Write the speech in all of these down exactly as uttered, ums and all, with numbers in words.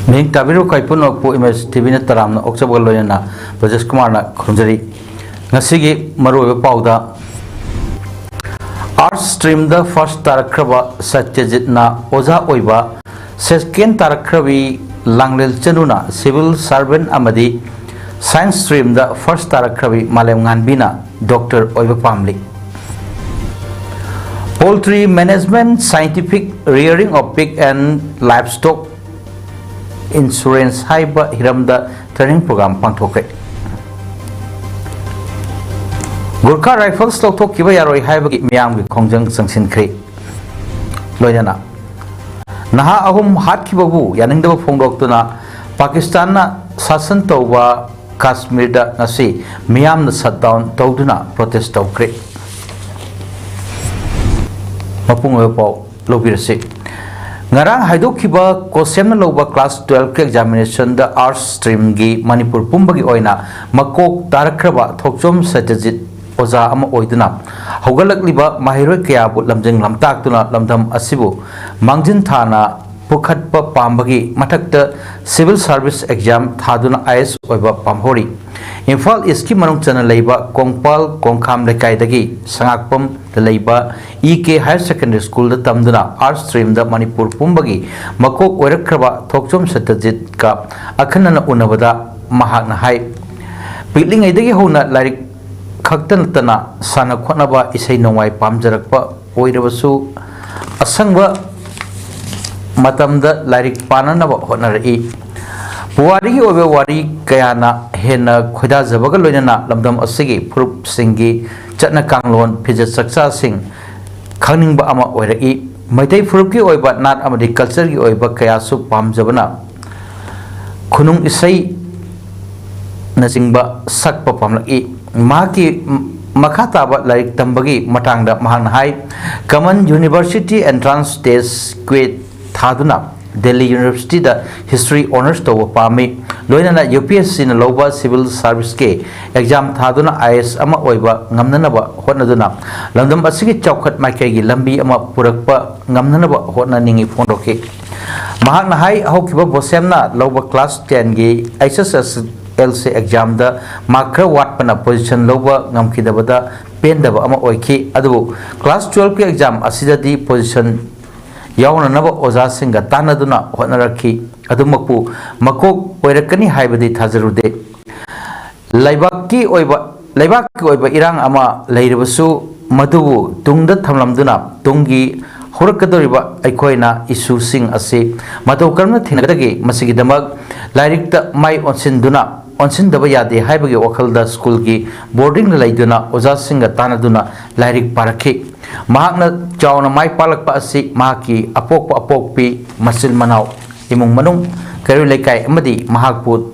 ꯃꯤꯡ ꯇꯥꯕꯤꯔꯤꯕ ꯑꯩꯈꯣꯏ ꯄꯨꯝꯅꯃꯛꯄꯨ ꯏꯃꯦꯖ ꯇꯤꯚꯤꯅ ꯇꯔꯥꯝꯅ ꯑꯣꯛꯆꯕꯒ ꯂꯣꯏꯅꯅ ꯕ꯭ꯔꯖꯦꯁ ꯀꯨꯃꯥꯔꯅ ꯈꯨꯔꯨꯝꯖꯔꯤ꯫ ꯉꯁꯤꯒꯤ ꯃꯔꯨꯑꯣꯏꯕ ꯄꯥꯎꯗ, ꯑꯥꯔꯠꯁ ꯁ꯭ꯇ꯭ꯔꯤꯝꯗ ꯐꯥꯔꯁ ꯇꯥꯔꯛꯈ꯭ꯔꯕ ꯁꯇ꯭ꯌꯖꯤꯠꯅ ꯑꯣꯖꯥ ꯑꯣꯏꯕ, ꯁꯦꯀꯦꯟ ꯇꯥꯔꯛꯈ꯭ꯔꯕꯤ ꯂꯥꯡꯂꯦꯜ ꯆꯅꯨꯅ ꯁꯤꯚꯤꯜ ꯁꯥꯔꯚꯦꯟ ꯑꯃꯗꯤ ꯁꯥꯏꯟꯁ ꯁ꯭ꯇ꯭ꯔꯤꯝꯗ ꯐꯥꯔꯁ ꯇꯥꯔꯛꯈ꯭ꯔꯕꯤ ꯃꯥꯂꯦꯝꯉꯥꯟꯕꯤꯅ ꯗꯣꯛꯇꯔ ꯑꯣꯏꯕ ꯄꯥꯝꯂꯤ꯫ Poultry Management, Scientific Rearing of Pig and Livestock, Insurance ꯍꯥꯏꯕ ꯍꯤꯔꯝꯗ ꯇ꯭ꯔꯦꯅꯤꯡ ꯄ꯭ꯔꯣꯒ꯭ꯔꯥꯝ ꯄꯥꯡꯊꯣꯛꯈ꯭ꯔꯦ꯫ ꯒꯨꯔꯈꯥ ꯔꯥꯏꯐꯜꯁ ꯂꯧꯊꯣꯛꯈꯤꯕ ꯌꯥꯔꯣꯏ ꯍꯥꯏꯕꯒꯤ ꯃꯤꯌꯥꯝꯒꯤ ꯈꯣꯡꯖꯪ ꯆꯪꯁꯤꯟꯈ꯭ꯔꯦ꯫ ꯂꯣꯏꯅꯅ ꯅꯍꯥ ꯑꯍꯨꯝ ꯍꯥꯠꯈꯤꯕꯕꯨ ꯌꯥꯅꯤꯡꯗꯕ ꯐꯣꯡꯗꯣꯛꯇꯨꯅ ꯄꯥꯀꯤꯁꯇꯥꯟꯅ ꯁꯥꯁꯟ ꯇꯧꯕ ꯀꯥꯁꯃꯤꯔꯗ ꯉꯁꯤ ꯃꯤꯌꯥꯝꯅ ꯁꯠꯗꯥꯎꯟ ꯇꯧꯗꯨꯅ ꯄ꯭ꯔꯣꯇꯦꯁ ꯇꯧꯈ꯭ꯔꯦ꯫ ꯃꯄꯨꯡ ꯑꯣꯏꯕ ꯄꯥꯎ ꯂꯧꯕꯤꯔꯁꯤ꯫ ꯉꯔꯥꯡ ꯍꯥꯏꯗꯣꯛꯈꯤꯕ ꯀꯣꯁꯦꯝꯅ ꯂꯧꯕ ꯀ꯭ꯂꯥꯁ ꯇꯨꯋꯦꯜꯐꯀꯤ ꯑꯦꯛꯖꯥꯃꯤꯅꯦꯁꯟꯗ ꯑꯥꯔꯠꯁ ꯁ꯭ꯇ꯭ꯔꯤꯝꯒꯤ ꯃꯅꯤꯄꯨꯔ ꯄꯨꯝꯕꯒꯤ ꯑꯣꯏꯅ ꯃꯀꯣꯛ ꯇꯥꯔꯛꯈ꯭ꯔꯕ ꯊꯣꯛꯆꯣꯝ ꯁꯇ꯭ꯌꯖꯤꯠ ꯑꯣꯖꯥ ꯑꯃ ꯑꯣꯏꯗꯨꯅ ꯍꯧꯒꯠꯂꯛꯂꯤꯕ ꯃꯍꯩꯔꯣꯏ ꯀꯌꯥꯕꯨ ꯂꯝꯖꯤꯡ ꯂꯝꯇꯥꯛꯇꯨꯅ ꯂꯝꯗꯝ ꯑꯁꯤꯕꯨ ꯃꯥꯡꯖꯤꯟ ꯊꯥꯅ ꯄꯨꯈꯠꯄ ꯄꯥꯝꯕꯒꯤ ꯃꯊꯛꯇ ꯁꯤꯚꯤꯜ ꯁꯥꯔꯚꯤꯁ ꯑꯦꯛꯖꯥꯝ ꯊꯥꯗꯨꯅ ꯑꯥꯏ ꯑꯦꯁ ꯑꯣꯏꯕ ꯄꯥꯝꯍꯧꯔꯤ꯫ ꯏꯝꯐꯥꯜ ꯏꯁꯀꯤ ꯃꯅꯨꯡ ꯆꯟꯅ ꯂꯩꯕ ꯀꯣꯡꯄꯥꯜ ꯀꯣꯡꯈꯥꯝ ꯂꯩꯀꯥꯏꯗꯒꯤ ꯁꯉꯥꯛꯄꯝꯗ ꯂꯩꯕ ꯏ ꯀꯦ ꯍꯥꯌꯔ ꯁꯦꯀꯦꯟꯗꯔꯤ ꯁ꯭ꯀꯨꯜꯗ ꯇꯝꯗꯨꯅ ꯑꯥꯔꯠꯁ ꯁ꯭ꯇ꯭ꯔꯤꯝꯗ ꯃꯅꯤꯄꯨꯔ ꯄꯨꯝꯕꯒꯤ ꯃꯀꯣꯛ ꯑꯣꯏꯔꯛꯈ꯭ꯔꯕ ꯊꯣꯛꯆꯣꯝ ꯁꯇ꯭ꯌꯖꯤꯠꯀ ꯑꯈꯟꯅꯅ ꯎꯅꯕꯗ ꯃꯍꯥꯛꯅ ꯍꯥꯏ, ꯄꯤꯛꯂꯤꯉꯩꯗꯒꯤ ꯍꯧꯅ ꯂꯥꯏꯔꯤꯛ ꯈꯛꯇ ꯅꯠꯇꯅ ꯁꯥꯟꯅ ꯈꯣꯠꯅꯕ, ꯏꯁꯩ ꯅꯣꯡꯃꯥꯏ ꯄꯥꯝꯖꯔꯛꯄ ꯑꯣꯏꯔꯕꯁꯨ ꯑꯁꯪꯕ ꯃꯇꯝꯗ ꯂꯥꯏꯔꯤꯛ ꯄꯥꯅꯅꯕ ꯍꯣꯠꯅꯔꯛꯏ꯫ ꯄꯨꯋꯥꯔꯤꯒꯤ ꯑꯣꯏꯕ ꯋꯥꯔꯤ ꯀꯌꯥꯅ ꯍꯦꯟꯅ ꯈꯣꯏꯗꯥꯖꯕꯒ ꯂꯣꯏꯅꯅ ꯂꯝꯗꯝ ꯑꯁꯤꯒꯤ ꯐꯨꯔꯨꯞꯁꯤꯡꯒꯤ ꯆꯠꯅ ꯀꯥꯡꯂꯣꯟ, ꯐꯤꯖꯦꯠ ꯆꯛꯆꯥꯁꯤꯡ ꯈꯪꯅꯤꯡꯕ ꯑꯃ ꯑꯣꯏꯔꯛꯏ꯫ ꯃꯩꯇꯩ ꯐꯨꯔꯨꯞꯀꯤ ꯑꯣꯏꯕ ꯅꯥꯠ ꯑꯃꯗꯤ ꯀꯜꯆꯔꯒꯤ ꯑꯣꯏꯕ ꯀꯌꯥꯁꯨ ꯄꯥꯝꯖꯕꯅ ꯈꯨꯅꯨꯡ ꯏꯁꯩꯅꯆꯤꯡꯕ ꯁꯛꯄ ꯄꯥꯝꯂꯛꯏ꯫ ꯃꯍꯥꯛꯀꯤ ꯃꯈꯥ ꯇꯥꯕ ꯂꯥꯏꯔꯤꯛ ꯇꯝꯕꯒꯤ ꯃꯇꯥꯡꯗ ꯃꯍꯥꯛꯅ ꯍꯥꯏ, ꯀꯃꯟ ꯌꯨꯅꯤꯚꯔꯁꯤꯇꯤ ꯑꯦꯟꯇ꯭ꯔꯥꯟꯁ ꯇꯦꯁ, ꯀ꯭ꯋꯦꯠ ꯊꯥꯗꯨꯅ ꯗꯦꯜꯂꯤ ꯌꯨꯅꯤꯚꯔꯁꯤꯇꯤꯗ ꯍꯤꯁꯇ꯭ꯔꯤ ꯑꯣꯅꯔꯁ ꯇꯧꯕ ꯄꯥꯝꯃꯤ꯫ ꯂꯣꯏꯅꯅ ꯌꯨ ꯄꯤ ꯑꯦꯁ ꯁꯤꯅ ꯂꯧꯕ ꯁꯤꯚꯤꯜ ꯁꯥꯔꯚꯤꯁꯀꯤ ꯑꯦꯛꯖꯥꯝ ꯊꯥꯗꯨꯅ ꯑꯥꯏ ꯑꯦ ꯑꯦꯁ ꯑꯃ ꯑꯣꯏꯕ ꯉꯝꯅꯅꯕ ꯍꯣꯠꯅꯗꯨꯅ ꯂꯝꯗꯝ ꯑꯁꯤꯒꯤ ꯆꯥꯎꯈꯠ ꯃꯥꯏꯀꯩꯒꯤ ꯂꯝꯕꯤ ꯑꯃ ꯄꯨꯔꯛꯄ ꯉꯝꯅꯅꯕ ꯍꯣꯠꯅꯅꯤꯡꯏ ꯐꯣꯡꯗꯣꯛꯈꯤ꯫ ꯃꯍꯥꯛꯅ ꯍꯥꯏ, ꯍꯧꯈꯤꯕ ꯕꯣꯁꯦꯝꯅ ꯂꯧꯕ class ten ꯒꯤ H S S L C exam ꯗ mark ꯈꯔ ꯋꯥꯠꯄꯅ position ꯂꯧꯕ ꯉꯝꯈꯤꯗꯕꯗ ꯄꯦꯟꯗꯕ ꯑꯃ ꯑꯣꯏꯈꯤ꯫ ꯑꯗꯨꯕꯨ class twelve ꯀꯤ exam ꯑꯁꯤꯗꯗꯤ position ꯌꯥꯎꯅꯅꯕ ꯑꯣꯖꯥꯁꯤꯡꯒ ꯇꯥꯟꯅꯗꯨꯅ ꯍꯣꯠꯅꯔꯛꯈꯤ꯫ ꯑꯗꯨꯃꯛꯄꯨ ꯃꯀꯣꯛ ꯑꯣꯏꯔꯛꯀꯅꯤ ꯍꯥꯏꯕꯗꯤ ꯊꯥꯖꯔꯨꯗꯦ꯫ ꯂꯩꯕꯥꯛꯀꯤ ꯑꯣꯏꯕ, ꯂꯩꯕꯥꯛꯀꯤ ꯑꯣꯏꯕ ꯏꯔꯥꯡ ꯑꯃ ꯂꯩꯔꯕꯁꯨ, ꯃꯗꯨꯕꯨ ꯇꯨꯡꯗ ꯊꯝꯂꯝꯗꯨꯅ ꯇꯨꯡꯒꯤ ꯍꯧꯔꯛꯀꯗꯧꯔꯤꯕ ꯑꯩꯈꯣꯏꯅ ꯏꯁꯨꯁꯤꯡ ꯑꯁꯤ ꯃꯇꯧ ꯀꯔꯝꯅ ꯊꯦꯡꯅꯒꯗꯒꯦ? ꯃꯁꯤꯒꯤꯗꯃꯛ ꯂꯥꯏꯔꯤꯛꯇ ꯃꯥꯏ ꯑꯣꯟꯁꯤꯟꯗꯨꯅ, ꯑꯣꯟꯁꯤꯟꯗꯕ ꯌꯥꯗꯦ ꯍꯥꯏꯕꯒꯤ ꯋꯥꯈꯜꯗ ꯁ꯭ꯀꯨꯜꯒꯤ ꯕꯣꯔꯗꯤꯡꯗ ꯂꯩꯗꯨꯅ ꯑꯣꯖꯥꯁꯤꯡꯒ ꯇꯥꯟꯅꯗꯨꯅ ꯂꯥꯏꯔꯤꯛ ꯄꯥꯔꯛꯈꯤ꯫ ꯃꯍꯥꯛꯅ ꯆꯥꯎꯅ ꯃꯥꯏ ꯄꯥꯛꯂꯛꯄ ꯑꯁꯤ ꯃꯍꯥꯛꯀꯤ ꯑꯄꯣꯛꯄ ꯑꯄꯣꯛꯄꯤ, ꯃꯆꯤꯟ ꯃꯅꯥꯎ, ꯏꯃꯨꯡ ꯃꯅꯨꯡ, ꯀꯩꯔꯣꯏ ꯂꯩꯀꯥꯏ ꯑꯃꯗꯤ ꯃꯍꯥꯛꯄꯨ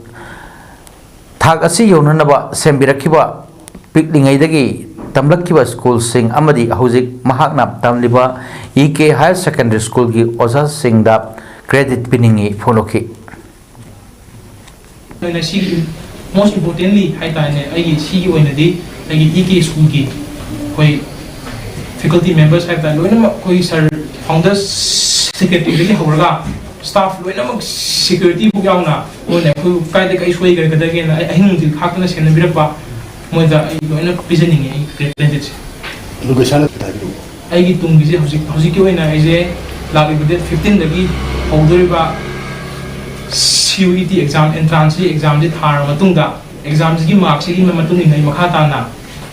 ꯊꯥꯛ ꯑꯁꯤ ꯌꯧꯅꯅꯕ ꯁꯦꯝꯕꯤꯔꯛꯈꯤꯕ, ꯄꯤꯛꯂꯤꯉꯩꯗꯒꯤ ꯇꯝꯂꯛꯈꯤꯕ ꯁ꯭ꯀꯨꯜꯁꯤꯡ ꯑꯃꯗꯤ ꯍꯧꯖꯤꯛ ꯃꯍꯥꯛꯅ ꯇꯝꯂꯤꯕ E K Higher Secondary School ꯒꯤ ꯑꯣꯖꯥꯁꯤꯡꯗ credit ꯄꯤꯅꯤꯡꯏ ꯐꯣꯡꯗꯣꯛꯈꯤ꯫ ꯑꯩꯅ ꯁꯤꯒꯤ most importantly ꯍꯥꯏꯇꯥꯔꯦꯅꯦ, ꯑꯩꯒꯤ ꯁꯤꯒꯤ ꯑꯣꯏꯅꯗꯤ ꯑꯩꯒꯤ E K school ꯒꯤ ꯑꯩꯈꯣꯏ faculty members ꯍꯥꯏꯕ ꯇꯥꯔꯦ, ꯂꯣꯏꯅꯃꯛ ꯑꯩꯈꯣꯏ sir, founder secretary ꯗꯒꯤ ꯍꯧꯔꯒ staff ꯂꯣꯏꯅꯃꯛ, security ꯐꯥꯎ ꯌꯥꯎꯅ, ꯃꯣꯏꯅ ꯑꯩꯈꯣꯏ ꯀꯥꯏꯗ ꯀꯩ ꯁꯣꯏꯒꯗꯒꯦꯅ ꯑꯩ ꯑꯍꯤꯡ ꯅꯨꯡꯊꯤꯜ ꯈꯥꯛꯇꯅ ꯁꯦꯟꯅꯕꯤꯔꯛꯄ, ꯃꯣꯏꯗ ꯑꯩ ꯂꯣꯏꯅ ꯄꯤꯖꯅꯤꯡꯉꯤ ꯑꯩ credit ꯁꯦ꯫ ꯑꯗꯨ ꯒꯣꯏꯁꯥꯅ ꯈꯤꯇ ꯍꯥꯏꯕꯤꯔꯛꯎ꯫ ꯑꯩꯒꯤ ꯇꯨꯡꯒꯤꯁꯦ ꯍꯧꯖꯤꯛ, ꯍꯧꯖꯤꯛꯀꯤ ꯑꯣꯏꯅ ꯑꯩꯁꯦ ꯂꯥꯛꯂꯤꯕ date fifteen ꯗꯒꯤ ꯍꯧꯗꯣꯔꯤꯕ C U E T exam, entrance ꯀꯤ exam ꯁꯦ ꯊꯥꯔꯕ ꯃꯇꯨꯡꯗ, exam ꯁꯤꯒꯤ mark ꯁꯤꯒꯤ ꯃꯇꯨꯡ ꯏꯟꯅ ꯑꯩ ꯃꯈꯥ ꯇꯥꯅ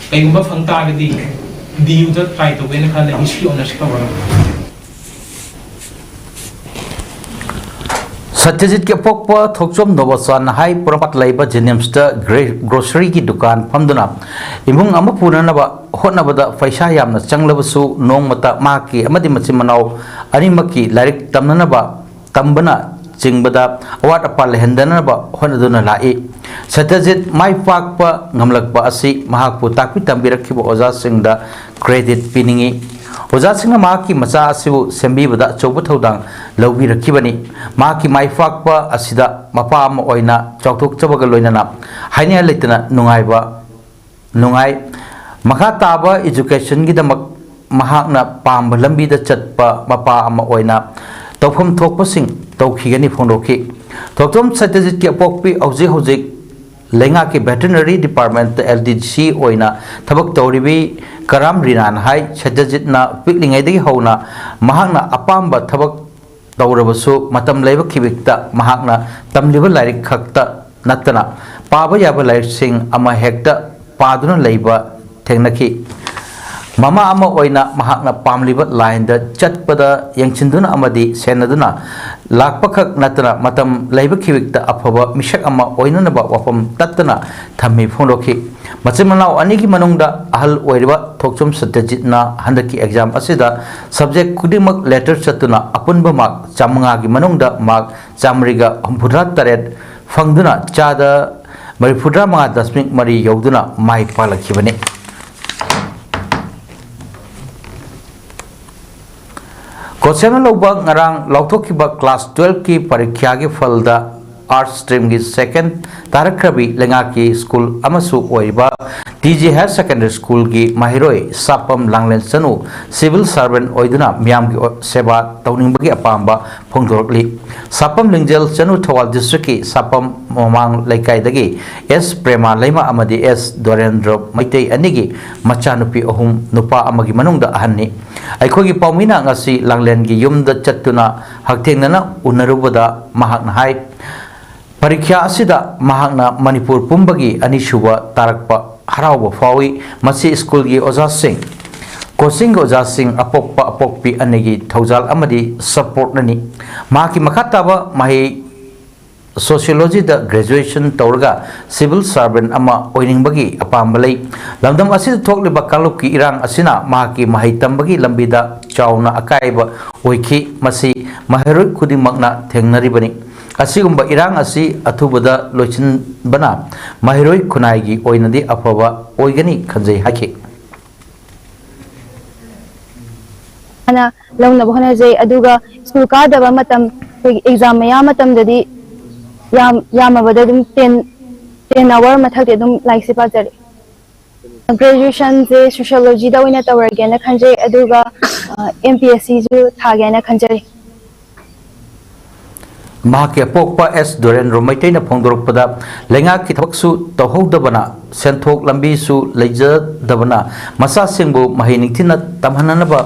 ꯀꯩꯒꯨꯝꯕ ꯐꯪ ꯇꯥꯔꯒꯗꯤ D U ꯗ try ꯇꯧꯒꯦꯅ ꯈꯜꯂꯦ, history honours ꯇꯧꯔꯒ꯫ ꯁꯇ꯭ꯌꯖꯤꯠꯀꯤ ꯑꯄꯣꯛꯄ ꯊꯣꯛꯆꯣꯝ ꯅꯣꯕꯆꯥꯟꯅ ꯍꯥꯏ, ꯄꯣꯔꯣꯝꯄꯥꯠ ꯂꯩꯕ JNIMS ꯇ ꯒ꯭ꯔꯦ-, grocery ꯒꯤ ꯗꯨꯀꯥꯟ ꯐꯝꯗꯨꯅ ꯏꯃꯨꯡ ꯑꯃ ꯄꯨꯅꯅꯕ ꯍꯣꯠꯅꯕꯗ ꯄꯩꯁꯥ ꯌꯥꯝꯅ ꯆꯪꯂꯕꯁꯨ, ꯅꯣꯡꯃꯇ ꯃꯍꯥꯛꯀꯤ ꯑꯃꯗꯤ ꯃꯆꯤꯟ ꯃꯅꯥꯎ ꯑꯅꯤꯃꯛꯀꯤ ꯂꯥꯏꯔꯤꯛ ꯇꯝꯅꯅꯕ ꯇꯝꯕꯅ ꯆꯤꯡꯕꯗ ꯑꯋꯥꯠ ꯑꯄꯥ ꯂꯩꯍꯟꯗꯅꯕ ꯍꯣꯠꯅꯗꯨꯅ ꯂꯥꯛꯏ꯫ ꯁꯇ꯭ꯌꯖꯤꯠ ꯃꯥꯏ ꯄꯥꯛꯄ ꯉꯝꯂꯛꯄ ꯑꯁꯤ ꯃꯍꯥꯛꯄꯨ ꯇꯥꯛꯄꯤ ꯇꯝꯕꯤꯔꯛꯈꯤꯕ ꯑꯣꯖꯥꯁꯤꯡꯗ credit ꯄꯤꯅꯤꯡꯏ꯫ ꯑꯣꯖꯥꯁꯤꯡꯅ ꯃꯍꯥꯛꯀꯤ ꯃꯆꯥ ꯑꯁꯤꯕꯨ ꯁꯦꯝꯕꯤꯕꯗ ꯑꯆꯧꯕ ꯊꯧꯗꯥꯡ ꯂꯧꯕꯤꯔꯛꯈꯤꯕꯅꯤ꯫ ꯃꯍꯥꯛꯀꯤ ꯃꯥꯏ ꯄꯥꯛꯄ ꯑꯁꯤꯗ ꯃꯄꯥ ꯑꯃ ꯑꯣꯏꯅ ꯆꯥꯎꯊꯣꯛꯆꯕꯒ ꯂꯣꯏꯅꯅ ꯍꯥꯏꯅꯤꯡꯉꯥꯏ ꯂꯩꯇꯅ ꯅꯨꯡꯉꯥꯏꯕ, ꯅꯨꯡꯉꯥꯏ꯫ ꯃꯈꯥ ꯇꯥꯕ education ꯒꯤꯗꯃꯛ ꯃꯍꯥꯛꯅ ꯄꯥꯝꯕ ꯂꯝꯕꯤꯗ ꯆꯠꯄ ꯃꯄꯥ ꯑꯃ ꯑꯣꯏꯅ ꯇꯧꯐꯝ ꯊꯣꯛꯄꯁꯤꯡ ꯇꯧꯈꯤꯒꯅꯤ ꯐꯣꯡꯗꯣꯛꯈꯤ꯫ ꯊꯣꯛꯆꯣꯝ ꯁꯇ꯭ꯌꯖꯤꯠꯀꯤ ꯑꯄꯣꯛꯄꯤ ꯍꯧꯖꯤꯛ ꯍꯧꯖꯤꯛ ꯂꯩꯉꯥꯛꯀꯤ Veterinary Department L D C ꯑꯣꯏꯅ ꯊꯕꯛ ꯇꯧꯔꯤꯕꯤ ꯀꯔꯥꯝ ꯔꯤꯅꯥꯅ ꯍꯥꯏ, ꯁꯇ꯭ꯌꯖꯤꯠꯅ ꯄꯤꯛꯂꯤꯉꯩꯗꯒꯤ ꯍꯧꯅ ꯃꯍꯥꯛꯅ ꯑꯄꯥꯝꯕ ꯊꯕꯛ ꯇꯧꯔꯕꯁꯨ ꯃꯇꯝ ꯂꯩꯕ ꯈꯤꯕꯤꯛꯇ ꯃꯍꯥꯛꯅ ꯇꯝꯂꯤꯕ ꯂꯥꯏꯔꯤꯛ ꯈꯛꯇ ꯅꯠꯇꯅ ꯄꯥꯕ ꯌꯥꯕ ꯂꯥꯏꯔꯤꯛꯁꯤꯡ ꯑꯃ ꯍꯦꯛꯇ ꯄꯥꯗꯨꯅ ꯂꯩꯕ ꯊꯦꯡꯅꯈꯤ꯫ ꯃꯃꯥ ꯑꯃ ꯑꯣꯏꯅ ꯃꯍꯥꯛꯅ ꯄꯥꯝꯂꯤꯕ ꯂꯥꯏꯟꯗ ꯆꯠꯄꯗ ꯌꯦꯡꯁꯤꯟꯗꯨꯅ ꯑꯃꯗꯤ ꯁꯦꯟꯅꯗꯨꯅ ꯂꯥꯛꯄꯈꯛ ꯅꯠꯇꯅ ꯃꯇꯝ ꯂꯩꯕ ꯈꯤꯕꯤꯛꯇ ꯑꯐꯕ ꯃꯤꯁꯛ ꯑꯃ ꯑꯣꯏꯅꯅꯕ ꯋꯥꯐꯝ ꯇꯠꯇꯅ ꯊꯝꯃꯤ ꯐꯣꯡꯗꯣꯛꯈꯤ꯫ ꯃꯆꯤꯟ ꯃꯅꯥꯎ ꯑꯅꯤꯒꯤ ꯃꯅꯨꯡꯗ ꯑꯍꯜ ꯑꯣꯏꯔꯤꯕ ꯊꯣꯛꯆꯣꯝ ꯁꯇ꯭ꯌꯖꯤꯠꯅ ꯍꯟꯗꯛꯀꯤ exam ꯑꯁꯤꯗ subject ꯈꯨꯗꯤꯡꯃꯛ letter ꯆꯠꯇꯨꯅ ꯑꯄꯨꯟꯕ mark ꯆꯥꯃꯉꯥꯒꯤ ꯃꯅꯨꯡꯗ mark ꯆꯥꯃꯔꯤꯒ ꯍꯨꯝꯐꯨꯇꯔꯥ ꯇꯔꯦꯠ ꯐꯪꯗꯨꯅ ꯆꯥꯗ ꯃꯔꯤꯐꯨꯇꯔꯥ ꯃꯉꯥ ꯗꯁꯃꯤꯛ ꯃꯔꯤ ꯌꯧꯗꯨꯅ ꯃꯥꯏ ꯄꯥꯛꯂꯛꯈꯤꯕꯅꯤ꯫ ꯀꯣꯁꯦꯝꯅ ꯂꯧꯕ ꯉꯔꯥꯡ ꯂꯥꯎꯊꯣꯛꯈꯤꯕ class twelveꯀꯤ ꯄꯔꯤꯈ꯭ꯌꯥꯒꯤ ꯐꯜꯗ Arts streamꯒꯤ second ꯇꯥꯔꯛꯈ꯭ꯔꯕꯤ ꯂꯩꯉꯥꯛꯀꯤ school ꯑꯃꯁꯨ ꯑꯣꯏꯔꯤꯕ T G Higher Secondary Schoolꯒꯤ ꯃꯍꯩꯔꯣꯏ ꯁꯥꯄꯝ ꯂꯥꯡꯂꯦꯟ ꯆꯅꯨ civil servant ꯑꯣꯏꯗꯨꯅ ꯃꯤꯌꯥꯝꯒꯤ ꯁꯦꯕꯥ ꯇꯧꯅꯤꯡꯕꯒꯤ ꯑꯄꯥꯝꯕ ꯐꯣꯡꯗꯣꯔꯛꯂꯤ꯫ ꯁꯥꯄꯝ ꯂꯤꯡꯖꯦꯜ ꯆꯅꯨ ꯊꯧꯕꯥꯜ districtꯀꯤ ꯁꯥꯄꯝ ꯃꯃꯥꯡ ꯂꯩꯀꯥꯏꯗꯒꯤ S ꯄ꯭ꯔꯦꯃꯥ ꯂꯩꯃ ꯑꯃꯗꯤ S ꯗꯣꯔꯦꯟꯗ꯭ꯔ ꯃꯩꯇꯩ ꯑꯅꯤꯒꯤ ꯃꯆꯥꯅꯨꯄꯤ ꯑꯍꯨꯝ, ꯅꯨꯄꯥ ꯑꯃꯒꯤ ꯃꯅꯨꯡꯗ ꯑꯍꯟꯅꯤ꯫ ꯑꯩꯈꯣꯏꯒꯤ ꯄꯥꯎꯃꯤꯅ ꯉꯁꯤ ꯂꯥꯡꯂꯦꯟꯒꯤ ꯌꯨꯝꯗ ꯆꯠꯇꯨꯅ ꯍꯛꯊꯦꯡꯅꯅ ꯎꯅꯔꯨꯕꯗ ꯃꯍꯥꯛꯅ ꯍꯥꯏ, ꯄꯔꯤꯈ꯭ꯌꯥ ꯑꯁꯤꯗ ꯃꯍꯥꯛꯅ ꯃꯅꯤꯄꯨꯔ ꯄꯨꯝꯕꯒꯤ ꯑꯅꯤꯁꯨꯕ ꯇꯥꯔꯛꯄ ꯍꯔꯥꯎꯕ ꯐꯥꯎꯏ꯫ ꯃꯁꯤ schoolꯒꯤ ꯑꯣꯖꯥꯁꯤꯡ, coachingꯒꯤ ꯑꯣꯖꯥꯁꯤꯡ, ꯑꯄꯣꯛꯄ ꯑꯄꯣꯛꯄꯤ ꯑꯅꯤꯒꯤ ꯊꯧꯖꯥꯜ ꯑꯃꯗꯤ supportꯅꯅꯤ꯫ ꯃꯍꯥꯛꯀꯤ ꯃꯈꯥ ꯇꯥꯕ ꯃꯍꯩ Sociologyꯗ graduation ꯇꯧꯔꯒ civil servant ꯑꯃ ꯑꯣꯏꯅꯤꯡꯕꯒꯤ ꯑꯄꯥꯝꯕ ꯂꯩ꯫ ꯂꯝꯗꯝ ꯑꯁꯤꯗ ꯊꯣꯛꯂꯤꯕ ꯀꯥꯡꯂꯨꯞꯀꯤ ꯏꯔꯥꯡ ꯑꯁꯤꯅ ꯃꯍꯥꯛꯀꯤ ꯃꯍꯩ ꯇꯝꯕꯒꯤ ꯂꯝꯕꯤꯗ ꯆꯥꯎꯅ ꯑꯀꯥꯏꯕ ꯑꯣꯏꯈꯤ꯫ ꯃꯁꯤ ꯃꯍꯩꯔꯣꯏ ꯈꯨꯗꯤꯡꯃꯛꯅ ꯊꯦꯡꯅꯔꯤꯕꯅꯤ꯫ ꯑꯁꯤꯒꯨꯝꯕ ꯏꯔꯥꯡ ꯑꯁꯤ ꯑꯊꯨꯕꯗ ꯂꯣꯏꯁꯤꯟꯕꯅ ꯃꯍꯩꯔꯣꯏ ꯈꯨꯟꯅꯥꯏꯒꯤ ꯑꯣꯏꯅꯗꯤ ꯑꯐꯕ ꯑꯣꯏꯒꯅꯤ ꯈꯟꯖꯩ ꯍꯥꯏꯈꯤ꯫ ꯍꯥꯟꯅ ꯂꯧꯅꯕ ꯍꯣꯠꯅꯖꯩ꯫ ꯑꯗꯨꯒ school ꯀꯥꯗꯕ ꯃꯇꯝ, ꯑꯩꯈꯣꯏꯒꯤ exam ꯃꯌꯥ ꯃꯇꯝꯗꯗꯤ ꯌꯥꯝ-, ꯌꯥꯝꯃꯕꯗ ꯑꯗꯨꯝ ten, ten hour ꯃꯊꯛꯇꯤ ꯑꯗꯨꯝ ꯂꯥꯏꯔꯤꯛꯁꯦ ꯄꯥꯖꯔꯛꯑꯦ꯫ Graduationꯁꯦ Sociologyꯗ ꯑꯣꯏꯅ ꯇꯧꯔꯒꯦꯅ ꯈꯟꯖꯩ, ꯑꯗꯨꯒ, ꯑ, M P S Cꯁꯨ ꯊꯥꯒꯦꯅ ꯈꯟꯖꯔꯤ꯫ ꯃꯍꯥꯛꯀꯤ ꯑꯄꯣꯛꯄ ꯑꯦꯁ ꯗꯣꯔꯦꯟꯗ꯭ꯔꯣ ꯃꯩꯇꯩꯅ ꯐꯣꯡꯗꯣꯔꯛꯄꯗ, ꯂꯩꯉꯥꯛꯀꯤ ꯊꯕꯛꯁꯨ ꯇꯧꯍꯧꯗꯕꯅ, ꯁꯦꯟꯊꯣꯛ ꯂꯝꯕꯤꯁꯨ ꯂꯩꯖꯗꯕꯅ, ꯃꯆꯥꯁꯤꯡꯕꯨ ꯃꯍꯩ ꯅꯤꯡꯊꯤꯅ ꯇꯝꯍꯟꯅꯕ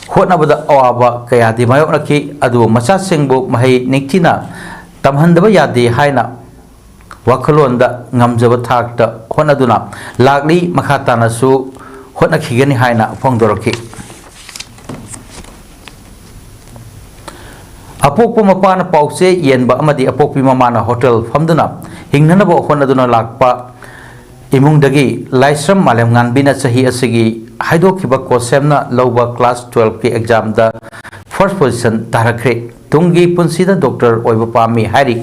ꯍꯣꯠꯅꯕꯗ ꯑꯋꯥꯕ ꯀꯌꯥꯗꯤ ꯃꯥꯌꯣꯛꯅꯈꯤ꯫ ꯑꯗꯨꯕꯨ ꯃꯆꯥꯁꯤꯡꯕꯨ ꯃꯍꯩ ꯅꯤꯡꯊꯤꯅ ꯇꯝꯍꯟꯗꯕ ꯌꯥꯗꯦ ꯍꯥꯏꯅ ꯋꯥꯈꯜꯂꯣꯟꯗ ꯉꯝꯖꯕ ꯊꯥꯛꯇ ꯍꯣꯠꯅꯗꯨꯅ ꯂꯥꯛꯂꯤ꯫ ꯃꯈꯥ ꯇꯥꯅꯁꯨ ꯍꯣꯠꯅꯈꯤꯒꯅꯤ ꯍꯥꯏꯅ ꯐꯣꯡꯗꯣꯔꯛꯈꯤ꯫ ꯑꯄꯣꯛꯄ ꯃꯄꯥꯅ ꯄꯥꯎꯆꯦ ꯌꯦꯟꯕ ꯑꯃꯗꯤ ꯑꯄꯣꯛꯄꯤ ꯃꯃꯥꯅ ꯍꯣꯇꯦꯜ ꯐꯝꯗꯨꯅ ꯍꯤꯡꯅꯅꯕ ꯍꯣꯠꯅꯗꯨꯅ ꯂꯥꯛꯄ ꯏꯃꯨꯡꯗꯒꯤ ꯂꯥꯏꯁ꯭ꯔꯝ ꯃꯥꯂꯦꯝꯉꯥꯟꯕꯤꯅ ꯆꯍꯤ ꯑꯁꯤꯒꯤ ꯍꯥꯏꯗꯣꯛꯈꯤꯕ ꯀꯣꯁꯦꯝꯅ ꯂꯧꯕ ꯀ꯭ꯂꯥꯁ ꯇꯨꯋꯦꯜꯐꯀꯤ ꯑꯦꯛꯖꯥꯝꯗ ꯐꯥꯔꯁ ꯄꯣꯖꯤꯁꯟ ꯇꯥꯔꯛꯈ꯭ꯔꯦ꯫ ꯇꯨꯡꯒꯤ ꯄꯨꯟꯁꯤꯗ ꯗꯣꯛꯇꯔ ꯑꯣꯏꯕ ꯄꯥꯝꯃꯤ ꯍꯥꯏꯔꯤ꯫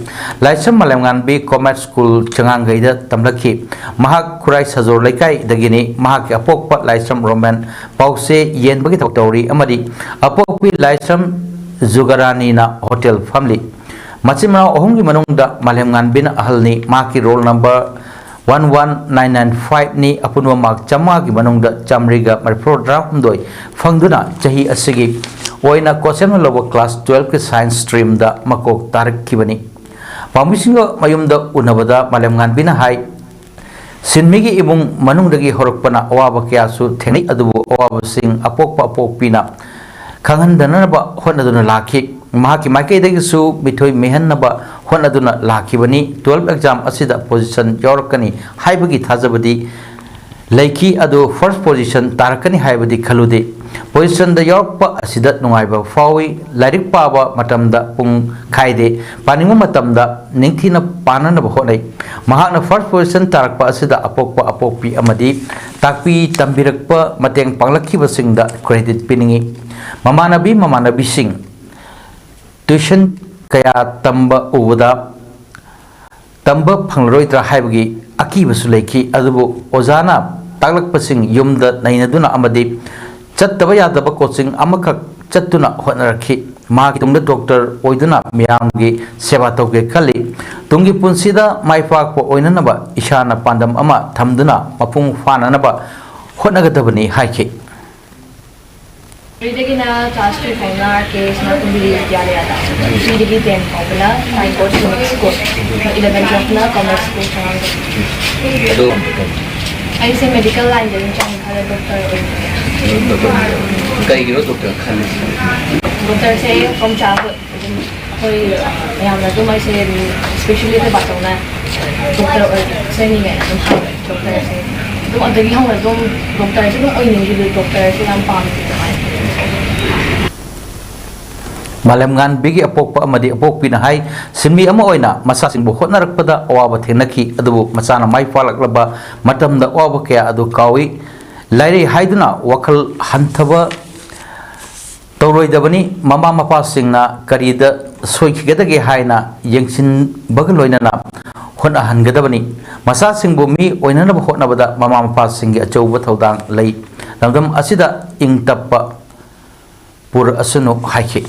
ꯂꯥꯏꯁ꯭ꯔꯝ ꯃꯥꯂꯦꯝꯉꯥꯟꯕꯤ ꯀꯣꯃꯦꯠ ꯁ꯭ꯀꯨꯜ ꯆꯉꯥꯡꯒꯩꯗ ꯇꯝꯂꯛꯈꯤ꯫ ꯃꯍꯥꯛ ꯈꯨꯔꯥꯏ ꯁꯖꯣꯔ ꯂꯩꯀꯥꯏꯗꯒꯤꯅꯤ꯫ ꯃꯍꯥꯛꯀꯤ ꯑꯄꯣꯛꯄ ꯂꯥꯏꯁ꯭ꯔꯝ ꯔꯣꯃꯦꯟ ꯄꯥꯎꯆꯦ ꯌꯦꯟꯕꯒꯤ ꯊꯕꯛ ꯇꯧꯔꯤ ꯑꯃꯗꯤ ꯑꯄꯣꯛꯄꯤ ꯂꯥꯏꯁ꯭ꯔꯝ ꯖꯨꯒꯔꯥꯅꯤꯅ ꯍꯣꯇꯦꯜ ꯐꯝꯂꯤ꯫ ꯃꯆꯤꯟ ꯃꯅꯥꯎ ꯑꯍꯨꯝꯒꯤ ꯃꯅꯨꯡꯗ ꯃꯥꯂꯦꯝꯉꯥꯟꯕꯤꯅ ꯑꯍꯜꯅꯤ꯫ ꯃꯍꯥꯛꯀꯤ roll number one one nine nine ꯐꯥꯏꯚꯅꯤ꯫ ꯑꯄꯨꯟꯕ ꯃꯥꯔꯛ ꯆꯥꯝꯃꯉꯥꯒꯤ ꯃꯅꯨꯡꯗ ꯆꯥꯝꯃꯔꯤꯒ ꯃꯔꯤꯐꯨ ꯇꯔꯥꯍꯨꯝꯗꯣꯏ ꯐꯪꯗꯨꯅ ꯆꯍꯤ ꯑꯁꯤꯒꯤ ꯑꯣꯏꯅ ꯀꯣꯆꯦꯝꯅ ꯂꯧꯕ ꯀ꯭ꯂꯥꯁ ꯇꯨꯋꯦꯜꯐꯀꯤ ꯁꯥꯏꯟꯁ ꯁ꯭ꯇ꯭ꯔꯤꯝꯗ ꯃꯀꯣꯛ ꯇꯥꯔꯛꯈꯤꯕꯅꯤ꯫ ꯄꯥꯝꯕꯤꯁꯤꯡꯒ ꯃꯌꯨꯝꯗ ꯎꯅꯕꯗ ꯃꯥꯂꯦꯝꯉꯥꯟꯕꯤꯅ ꯍꯥꯏ, ꯁꯤꯟꯃꯤꯒꯤ ꯏꯃꯨꯡ ꯃꯅꯨꯡꯗꯒꯤ ꯍꯧꯔꯛꯄꯅ ꯑꯋꯥꯕ ꯀꯌꯥꯁꯨ ꯊꯦꯡꯅꯩ, ꯑꯗꯨꯕꯨ ꯑꯋꯥꯕꯁꯤꯡ ꯑꯄꯣꯛꯄ ꯑꯄꯣꯛꯄꯤꯅ ꯈꯪꯍꯟꯗꯅꯕ ꯍꯣꯠꯅꯗꯨꯅ ꯂꯥꯛꯈꯤ꯫ ꯃꯍꯥꯛꯀꯤ ꯃꯥꯏꯀꯩꯗꯒꯤꯁꯨ ꯃꯤꯊꯣꯏ ꯃꯤꯍꯟꯅꯕ ꯍꯣꯠꯅꯗꯨꯅ ꯂꯥꯛꯈꯤꯕꯅꯤ꯫ ꯇꯨꯋꯦꯜꯐ ꯑꯦꯛꯖꯥꯝ ꯑꯁꯤꯗ ꯄꯣꯖꯤꯁꯟ ꯌꯥꯎꯔꯛꯀꯅꯤ ꯍꯥꯏꯕꯒꯤ ꯊꯥꯖꯕꯗꯤ ꯂꯩꯈꯤ, ꯑꯗꯨ ꯐꯥꯔꯁ ꯄꯣꯖꯤꯁꯟ ꯇꯥꯔꯛꯀꯅꯤ ꯍꯥꯏꯕꯗꯤ ꯈꯜꯂꯨꯗꯦ꯫ ꯄꯣꯖꯤꯁꯟꯗ ꯌꯥꯎꯔꯛꯄ ꯑꯁꯤꯗ ꯅꯨꯡꯉꯥꯏꯕ ꯐꯥꯎꯏ꯫ ꯂꯥꯏꯔꯤꯛ ꯄꯥꯕ ꯃꯇꯝꯗ ꯄꯨꯡ ꯈꯥꯏꯗꯦ, ꯄꯥꯅꯤꯡꯕ ꯃꯇꯝꯗ ꯅꯤꯡꯊꯤꯅ ꯄꯥꯅꯅꯕ ꯍꯣꯠꯅꯩ꯫ ꯃꯍꯥꯛꯅ ꯐꯥꯔꯁ ꯄꯣꯖꯤꯁꯟ ꯇꯥꯔꯛꯄ ꯑꯁꯤꯗ ꯑꯄꯣꯛꯄ ꯑꯄꯣꯛꯄꯤ ꯑꯃꯗꯤ ꯇꯥꯛꯄꯤ ꯇꯝꯕꯤꯔꯛꯄ, ꯃꯇꯦꯡ ꯄꯥꯡꯂꯛꯈꯤꯕꯁꯤꯡꯗ ꯀ꯭ꯔꯦꯗꯤꯠ ꯄꯤꯅꯤꯡꯏ꯫ ꯃꯃꯥꯟꯅꯕꯤ ꯃꯃꯥꯟꯅꯕꯤꯁꯤꯡ ꯇ꯭ꯌꯨꯁꯟ ꯀꯌꯥ ꯇꯝꯕ ꯎꯕꯗ ꯇꯝꯕ ꯐꯪꯂꯔꯣꯏꯗ꯭ꯔꯥ ꯍꯥꯏꯕꯒꯤ ꯑꯀꯤꯕꯁꯨ ꯂꯩꯈꯤ꯫ ꯑꯗꯨꯕꯨ ꯑꯣꯖꯥꯅ ꯇꯥꯛꯂꯛꯄꯁꯤꯡ ꯌꯨꯝꯗ ꯅꯩꯅꯗꯨꯅ ꯑꯃꯗꯤ ꯆꯠꯇꯕ ꯌꯥꯗꯕ ꯀꯣꯆꯤꯡ ꯑꯃꯈꯛ ꯆꯠꯇꯨꯅ ꯍꯣꯠꯅꯔꯛꯈꯤ꯫ ꯃꯍꯥꯛꯀꯤ ꯇꯨꯡꯗ ꯗꯣꯛꯇꯔ ꯑꯣꯏꯗꯨꯅ ꯃꯤꯌꯥꯝꯒꯤ ꯁꯦꯕꯥ ꯇꯧꯒꯦ ꯈꯜꯂꯤ꯫ ꯇꯨꯡꯒꯤ ꯄꯨꯟꯁꯤꯗ ꯃꯥꯏ ꯄꯥꯛꯄ ꯑꯣꯏꯅꯅꯕ ꯏꯁꯥꯅ ꯄꯥꯟꯗꯝ ꯑꯃ ꯊꯝꯗꯨꯅ ꯃꯄꯨꯡ ꯐꯥꯅꯅꯕ ꯍꯣꯠꯅꯒꯗꯕꯅꯤ ꯍꯥꯏꯈꯤ꯫ ꯅꯔꯁꯔꯤꯗꯒꯤꯅ ꯀ꯭ꯂꯥꯁ ꯊ꯭ꯔꯤ ꯐꯥꯎꯅ ꯀꯦ ꯁꯅꯥꯇꯣꯝꯕꯤ ꯕꯤꯗ꯭ꯌꯥꯂꯌꯥꯗ, ꯊ꯭ꯔꯤꯗꯒꯤ ꯇꯦꯟ ꯐꯥꯎꯕꯅ ꯁꯥꯏꯟ ꯕꯣꯔꯗ ꯁꯤꯃꯤꯛ ꯁ꯭ꯀꯨꯜ, ꯏꯂꯚꯦꯟ ꯇꯨꯋꯦꯜꯐꯅ ꯀꯃꯔꯁ ꯁ꯭ꯀꯨꯜ ꯁꯉꯥꯡꯗ꯫ ꯑꯗꯣ ꯑꯩꯁꯦ ꯃꯦꯗꯤꯀꯦꯜ ꯂꯥꯏꯟꯗ ꯑꯗꯨꯝ ꯆꯪꯉꯦ ꯈꯜꯂꯦ, ꯗꯣꯛꯇꯔ ꯑꯣꯏꯅꯤꯡꯉꯦ꯫ ꯗꯣꯛꯇꯔ ꯀꯩꯒꯤꯅꯣ ꯗꯣꯛꯇꯔ ꯈꯜꯂꯤꯁꯦ? ꯗꯣꯛꯇꯔꯁꯦ from childhood ꯑꯗꯨꯝ ꯑꯩꯈꯣꯏ, ꯑ, ꯃꯌꯥꯝꯅ ꯑꯗꯨꯝ ꯑꯩꯁꯦ ꯑꯗꯨꯝ, especially ꯑꯩꯈꯣꯏ ꯕꯥꯆꯧꯅ ꯗꯣꯛꯇꯔ ꯑꯣꯏꯁꯅꯤꯡꯉꯦ ꯑꯗꯨꯝ ꯍꯥꯏꯕ꯫ ꯗꯣꯛꯇꯔꯁꯦ ꯑꯗꯨꯝ ꯑꯗꯒꯤ ꯍꯧꯅ ꯑꯗꯨꯝ ꯗꯣꯛꯇꯔꯁꯦ ꯑꯗꯨꯝ ꯑꯣꯏꯅꯤꯡꯈꯤꯕ, ꯗꯣꯛꯇꯔꯁꯦ ꯌꯥꯝ ꯄꯥꯝꯃꯦ꯫ ꯃꯥꯂꯦꯝꯉꯥꯟꯕꯤꯒꯤ ꯑꯄꯣꯛꯄ ꯑꯃꯗꯤ ꯑꯄꯣꯛꯄꯤꯅ ꯍꯥꯏ, ꯁꯤꯟꯃꯤ ꯑꯃ ꯑꯣꯏꯅ ꯃꯆꯥꯁꯤꯡꯕꯨ ꯍꯣꯠꯅꯔꯛꯄꯗ ꯑꯋꯥꯕ ꯊꯦꯡꯅꯈꯤ, ꯑꯗꯨꯕꯨ ꯃꯆꯥꯅ ꯃꯥꯏ ꯄꯥꯛꯂꯛꯂꯕ ꯃꯇꯝꯗ ꯑꯋꯥꯕ ꯀꯌꯥ ꯑꯗꯨ ꯀꯥꯎꯏ꯫ ꯂꯥꯏꯔꯩ ꯍꯥꯏꯗꯨꯅ ꯋꯥꯈꯜ ꯍꯟꯊꯕ ꯇꯧꯔꯣꯏꯗꯕꯅꯤ꯫ ꯃꯃꯥ ꯃꯄꯥꯁꯤꯡꯅ ꯀꯔꯤꯗ ꯁꯣꯏꯈꯤꯒꯗꯒꯦ ꯍꯥꯏꯅ ꯌꯦꯡꯁꯤꯟꯕꯒ ꯂꯣꯏꯅꯅ ꯍꯣꯠꯅꯍꯟꯒꯗꯕꯅꯤ꯫ ꯃꯆꯥꯁꯤꯡꯕꯨ ꯃꯤ ꯑꯣꯏꯅꯅꯕ ꯍꯣꯠꯅꯕꯗ ꯃꯃꯥ ꯃꯄꯥꯁꯤꯡꯒꯤ ꯑꯆꯧꯕ ꯊꯧꯗꯥꯡ ꯂꯩ꯫ ꯂꯝꯗꯝ ꯑꯁꯤꯗ ꯏꯪ ꯇꯞꯄ ꯄꯨꯔꯛꯑꯁꯅꯨ ꯍꯥꯏꯈꯤ꯫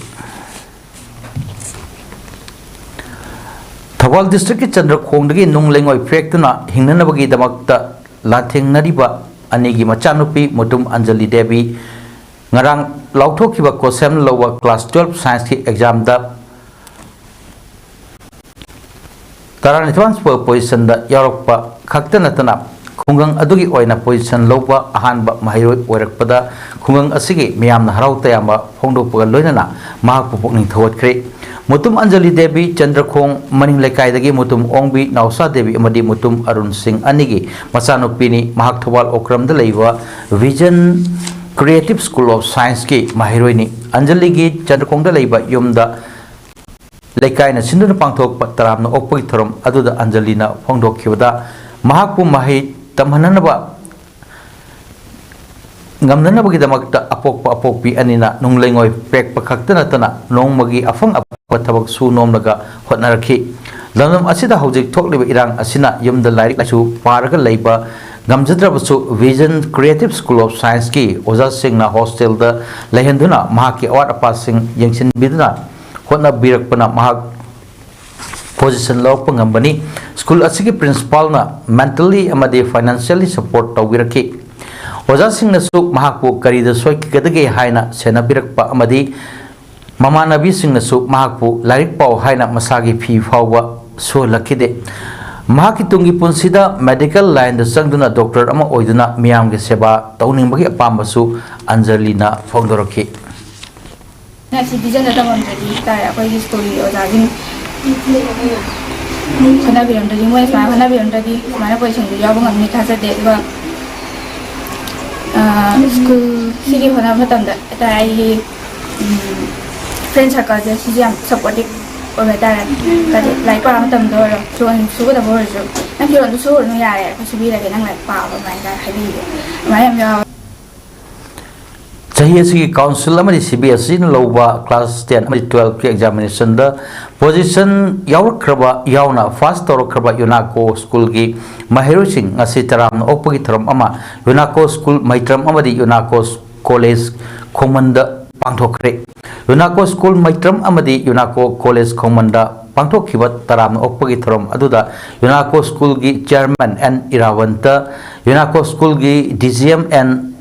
ꯊꯧꯕꯥꯜ ꯗꯤꯁꯇ꯭ꯔꯤꯛꯀꯤ ꯆꯟꯗ꯭ꯔꯈꯣꯡꯗꯒꯤ ꯅꯨꯡ ꯂꯩꯉꯣꯏ ꯄꯦꯛꯇꯨꯅ ꯍꯤꯡꯅꯅꯕꯒꯤꯗꯃꯛꯇ ꯂꯥꯟꯊꯦꯡꯅꯔꯤꯕ ꯑꯅꯤꯒꯤ ꯃꯆꯥꯅꯨꯄꯤ ꯃꯨꯇꯨꯝ ꯑꯟꯖꯂꯤ ꯗꯦꯕꯤ ꯉꯔꯥꯡ ꯂꯥꯎꯊꯣꯛꯈꯤꯕ ꯀꯣꯁꯦꯝ ꯂꯧꯕ ꯀ꯭ꯂꯥꯁ ꯇꯨꯋꯦꯜꯐ ꯁꯥꯏꯟꯁꯀꯤ ꯑꯦꯛꯖꯥꯝꯗ ꯇꯔꯥꯅꯤꯊꯣꯏꯁꯨꯕ ꯄꯣꯖꯤꯁꯟꯗ ꯌꯥꯎꯔꯛꯄ ꯈꯛꯇ ꯅꯠꯇꯅ ꯈꯨꯡꯒꯪ ꯑꯗꯨꯒꯤ ꯑꯣꯏꯅ ꯄꯣꯖꯤꯁꯟ ꯂꯧꯕ ꯑꯍꯥꯟꯕ ꯃꯍꯩꯔꯣꯏ ꯑꯣꯏꯔꯛꯄꯗ ꯈꯨꯡꯒꯪ ꯑꯁꯤꯒꯤ ꯃꯤꯌꯥꯝꯅ ꯍꯔꯥꯎ ꯇꯌꯥꯝꯕ ꯐꯣꯡꯗꯣꯛꯄꯒ ꯂꯣꯏꯅꯅ ꯃꯍꯥꯛꯄꯨ ꯄꯨꯛꯅꯤꯡ ꯊꯧꯒꯠꯈ꯭ꯔꯦ꯫ ꯃꯨꯇꯨꯝ ꯑꯟꯖꯂꯤ ꯗꯦꯕꯤ ꯆꯟꯗ꯭ꯔꯈꯣꯡ ꯃꯅꯤꯡ ꯂꯩꯀꯥꯏꯗꯒꯤ ꯃꯨꯇꯨꯝ ꯑꯣꯡꯕꯤ ꯅꯥꯎꯁꯥ ꯗꯦꯕꯤ ꯑꯃꯗꯤ ꯃꯨꯇꯨꯝ ꯑꯔꯨꯟ ꯁꯤꯡ ꯑꯅꯤꯒꯤ ꯃꯆꯥꯅꯨꯄꯤꯅꯤ꯫ ꯃꯍꯥꯛ ꯊꯧꯕꯥꯜ ꯑꯣꯀ꯭ꯔꯝꯗ ꯂꯩꯕ Vision Creative School of Scienceꯀꯤ ꯃꯍꯩꯔꯣꯏꯅꯤ꯫ ꯑꯟꯖꯂꯤꯒꯤ ꯆꯟꯗ꯭ꯔꯈꯣꯡꯗ ꯂꯩꯕ ꯌꯨꯝꯗ ꯂꯩꯀꯥꯏꯅ ꯁꯤꯟꯗꯨꯅ ꯄꯥꯡꯊꯣꯛꯄ ꯇꯔꯥꯝꯅ ꯑꯣꯛꯄꯒꯤ ꯊꯧꯔꯝ ꯑꯗꯨꯗ ꯑꯟꯖꯂꯤꯅ ꯐꯣꯡꯗꯣꯛꯈꯤꯕꯗ, ꯃꯍꯥꯛꯄꯨ ꯃꯍꯩ ꯇꯝꯍꯟꯅꯅꯕ ꯉꯝꯅꯅꯕꯒꯤꯗꯃꯛꯇ ꯑꯄꯣꯛꯄ ꯑꯄꯣꯛꯄꯤ ꯑꯅꯤꯅ ꯅꯨꯡ ꯂꯩꯉꯣꯏ ꯄꯦꯛꯄ ꯈꯛꯇ ꯅꯠꯇꯅ ꯅꯣꯡꯃꯒꯤ ꯑꯐꯪ ꯑꯐꯪꯕ ꯊꯕꯛ ꯁꯨ ꯅꯣꯝꯂꯒ ꯍꯣꯠꯅꯔꯛꯈꯤ꯫ ꯂꯝꯗꯝ ꯑꯁꯤꯗ ꯍꯧꯖꯤꯛ ꯊꯣꯛꯂꯤꯕ ꯏꯔꯥꯡ ꯑꯁꯤꯅ ꯌꯨꯝꯗ ꯂꯥꯏꯔꯤꯛ ꯂꯥꯏꯁꯨ ꯄꯥꯔꯒ ꯂꯩꯕ ꯉꯝꯖꯗ꯭ꯔꯕꯁꯨ, Vision Creative School of Scienceꯀꯤ ꯑꯣꯖꯥꯁꯤꯡꯅ ꯍꯣꯁꯇꯦꯜꯗ ꯂꯩꯍꯟꯗꯨꯅ ꯃꯍꯥꯛꯀꯤ ꯑꯋꯥꯠ ꯑꯄꯥꯁꯤꯡ ꯌꯦꯡꯁꯤꯟꯕꯤꯗꯨꯅ ꯍꯣꯠꯅꯕꯤꯔꯛꯄꯅ ꯃꯍꯥꯛ ꯄꯣꯖꯤꯁꯟ ꯂꯧꯔꯛꯄ ꯉꯝꯕꯅꯤ꯫ ꯁ꯭ꯀꯨꯜ ꯑꯁꯤꯒꯤ ꯄ꯭ꯔꯤꯟꯁꯤꯄꯥꯜꯅ mentally ꯑꯃꯗꯤ financially support ꯇꯧꯕꯤꯔꯛꯈꯤ꯫ ꯑꯣꯖꯥꯁꯤꯡꯅꯁꯨ ꯃꯍꯥꯛꯄꯨ ꯀꯔꯤꯗ ꯁꯣꯏꯈꯤꯒꯗꯒꯦ ꯍꯥꯏꯅ ꯁꯦꯟꯅꯕꯤꯔꯛꯄ ꯑꯃꯗꯤ ꯃꯃꯥꯟꯅꯕꯤꯁꯤꯡꯅꯁꯨ ꯃꯍꯥꯛꯄꯨ ꯂꯥꯏꯔꯤꯛ ꯄꯥꯎ ꯍꯥꯏꯅ ꯃꯁꯥꯒꯤ ꯐꯤ ꯐꯥꯎꯕ ꯁꯨꯍꯜꯂꯛꯈꯤꯗꯦ꯫ ꯃꯍꯥꯛꯀꯤ ꯇꯨꯡꯒꯤ ꯄꯨꯟꯁꯤꯗ medical line ꯗ ꯆꯪꯗꯨꯅ doctor ꯑꯃ ꯑꯣꯏꯗꯨꯅ ꯃꯤꯌꯥꯝꯒꯤ ꯁꯦꯕꯥ ꯇꯧꯅꯤꯡꯕꯒꯤ ꯑꯄꯥꯝꯕꯁꯨ ꯑꯟꯖꯂꯤꯅ ꯐꯣꯡꯗꯣꯔꯛꯈꯤ꯫ ꯑꯩꯅ ꯁꯤ vision ꯗꯣ ꯇꯝꯃꯝꯗ꯭ꯔꯗꯤ ꯍꯥꯏꯇꯥꯔꯦ, ꯑꯩꯈꯣꯏꯒꯤ school ꯒꯤ ꯑꯣꯖꯥꯁꯤꯡ ꯍꯣꯠꯅꯕꯤꯔꯝꯗ꯭ꯔꯗꯤ, ꯃꯣꯏꯅ ꯁꯨꯃꯥꯏꯅ ꯍꯣꯠꯅꯕꯤꯔꯝꯗ꯭ꯔꯗꯤ ꯁꯨꯃꯥꯏꯅ position ꯗꯨ ꯌꯥꯎꯕ ꯉꯝꯅꯤ ꯊꯥꯖꯗꯦ꯫ ꯑꯗꯨꯒ, ꯑ, school ꯁꯤꯒꯤ ꯍꯣꯠꯅꯕ ꯃꯇꯝꯗ ꯍꯥꯏꯇꯥꯔꯦ, ꯑꯩꯒꯤ, ꯎꯝ, friend circle ꯁꯦ ꯁꯤꯁꯨ ꯌꯥꯝ supportive ꯑꯣꯏꯕ ꯍꯥꯏꯇꯥꯔꯦ꯫ ꯍꯥꯏꯗꯤ ꯂꯥꯏꯔꯤꯛ ꯄꯥꯕ ꯃꯇꯝꯗ ꯑꯣꯏꯔꯣ, ꯐꯤꯔꯣꯜ ꯁꯨꯒꯗꯕ ꯑꯣꯏꯔꯁꯨ, "ꯅꯪ ꯐꯤꯔꯣꯜꯗꯨ ꯁꯨꯔꯨꯅꯨ, ꯌꯥꯔꯦ, ꯑꯩꯈꯣꯏ ꯁꯨꯕꯤꯔꯒꯦ, ꯅꯪ ꯂꯥꯏꯔꯤꯛ ꯄꯥꯕ", ꯑꯗꯨꯃꯥꯏꯅ ꯍꯥꯏꯕꯤꯕ, ꯑꯗꯨꯃꯥꯏꯅ ꯌꯥꯝ ꯌꯥꯎꯋꯦ꯫ ꯆꯍꯤ ꯑꯁꯤꯒꯤ council ꯑꯃꯗꯤ C B S E ꯅ ꯂꯧꯕ class ten ꯑꯃꯗꯤ twelve ꯀꯤ examination ꯗ position ꯌꯥꯎꯔꯛꯈ꯭ꯔꯕ ꯌꯥꯎꯅ pass ꯇꯧꯔꯛꯈ꯭ꯔꯕ ꯌꯨꯅꯥꯀꯣ school ꯒꯤ ꯃꯍꯩꯔꯣꯏꯁꯤꯡ ꯉꯁꯤ ꯇꯔꯥꯝꯅ ꯑꯣꯛꯄꯒꯤ ꯊꯧꯔꯝ ꯑꯃ ꯌꯨꯅꯥꯀꯣ school ꯃꯩꯇ꯭ꯔꯝ ꯑꯃꯗꯤ ꯌꯨꯅꯥꯀꯣ college ꯈꯣꯡꯃꯟꯗ ꯄꯥꯡꯊꯣꯛꯈ꯭ꯔꯦ꯫ ꯌꯨꯅꯥꯀꯣ school ꯃꯩꯇ꯭ꯔꯝ ꯑꯃꯗꯤ ꯌꯨꯅꯥꯀꯣ college ꯈꯣꯡꯃꯟꯗ ꯄꯥꯡꯊꯣꯛꯈꯤꯕ ꯇꯔꯥꯝꯅ ꯑꯣꯛꯄꯒꯤ ꯊꯧꯔꯝ ꯑꯗꯨꯗ ꯌꯨꯅꯥꯀꯣ school ꯒꯤ chairman N ꯏꯔꯥꯕꯟꯇ, ꯌꯨꯅꯥꯀꯣ school ꯒꯤ D G M N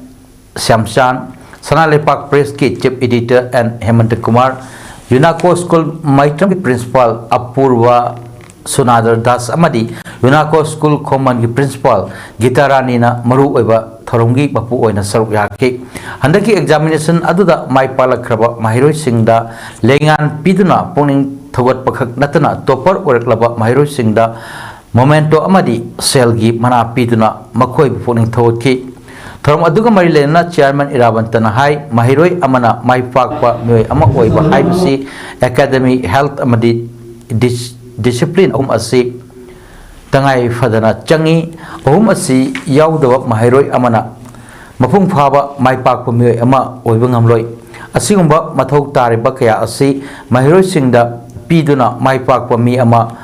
ꯁ꯭ꯌꯥꯝꯆꯥꯟ, ꯁꯅꯥ ꯂꯩꯄꯥꯛ press ꯀꯤ chief editor N ꯍꯦꯃꯟꯇ Kumar, ꯌꯨꯅꯥꯀꯣ school ꯃꯩꯇ꯭ꯔꯝꯒꯤ principal ꯑꯄꯨꯔꯕ ꯁꯨꯅꯥꯗꯔ Das ꯑꯃꯗꯤ ꯌꯨꯅꯥꯀꯣ school ꯈꯣꯡꯃꯟꯒꯤ principal ꯒꯤꯇꯥ ꯔꯥꯅꯤꯅ ꯃꯔꯨꯑꯣꯏꯕ ꯊꯧꯔꯝꯒꯤ ꯃꯄꯨ ꯑꯣꯏꯅ ꯁꯔꯨꯛ ꯌꯥꯈꯤ꯫ ꯍꯟꯗꯛꯀꯤ examination ꯑꯗꯨꯗ ꯃꯥꯏ ꯄꯥꯛꯂꯛꯈ꯭ꯔꯕ ꯃꯍꯩꯔꯣꯏꯁꯤꯡꯗ ꯂꯩꯉꯥꯟ ꯄꯤꯗꯨꯅ ꯄꯨꯛꯅꯤꯡ ꯊꯧꯒꯠꯄꯈꯛ ꯅꯠꯇꯅ topper ꯑꯣꯏꯔꯛꯂꯕ ꯃꯍꯩꯔꯣꯏꯁꯤꯡꯗ memento ꯑꯃꯗꯤ ꯁꯦꯜꯒꯤ ꯃꯅꯥ ꯄꯤꯗꯨꯅ ꯃꯈꯣꯏꯕꯨ ꯄꯨꯛꯅꯤꯡ ꯊꯧꯒꯠꯈꯤ꯫ ꯊꯧꯔꯝ ꯑꯗꯨꯒ ꯃꯔꯤ ꯂꯩꯅꯅ chairman ꯏꯔꯥꯕꯟꯇꯅ ꯍꯥꯏ, ꯃꯍꯩꯔꯣꯏ ꯑꯃꯅ ꯃꯥꯏ ꯄꯥꯛꯄ ꯃꯤꯑꯣꯏ ꯑꯃ ꯑꯣꯏꯕ ꯍꯥꯏꯕꯁꯤ academy, health ꯑꯃꯗꯤ dis-, discipline ꯑꯍꯨꯝ ꯑꯁꯤ ꯇꯉꯥꯏ ꯐꯗꯅ ꯆꯪꯏ꯫ ꯑꯍꯨꯝ ꯑꯁꯤ ꯌꯥꯎꯗꯕ ꯃꯍꯩꯔꯣꯏ ꯑꯃꯅ ꯃꯄꯨꯡ ꯐꯥꯕ ꯃꯥꯏ ꯄꯥꯛꯄ ꯃꯤꯑꯣꯏ ꯑꯃ ꯑꯣꯏꯕ ꯉꯝꯂꯣꯏ꯫ ꯑꯁꯤꯒꯨꯝꯕ ꯃꯊꯧ ꯇꯥꯔꯤꯕ ꯀꯌꯥ ꯑꯁꯤ ꯃꯍꯩꯔꯣꯏꯁꯤꯡꯗ ꯄꯤꯗꯨꯅ ꯃꯥꯏ ꯄꯥꯛꯄ ꯃꯤ ꯑꯃ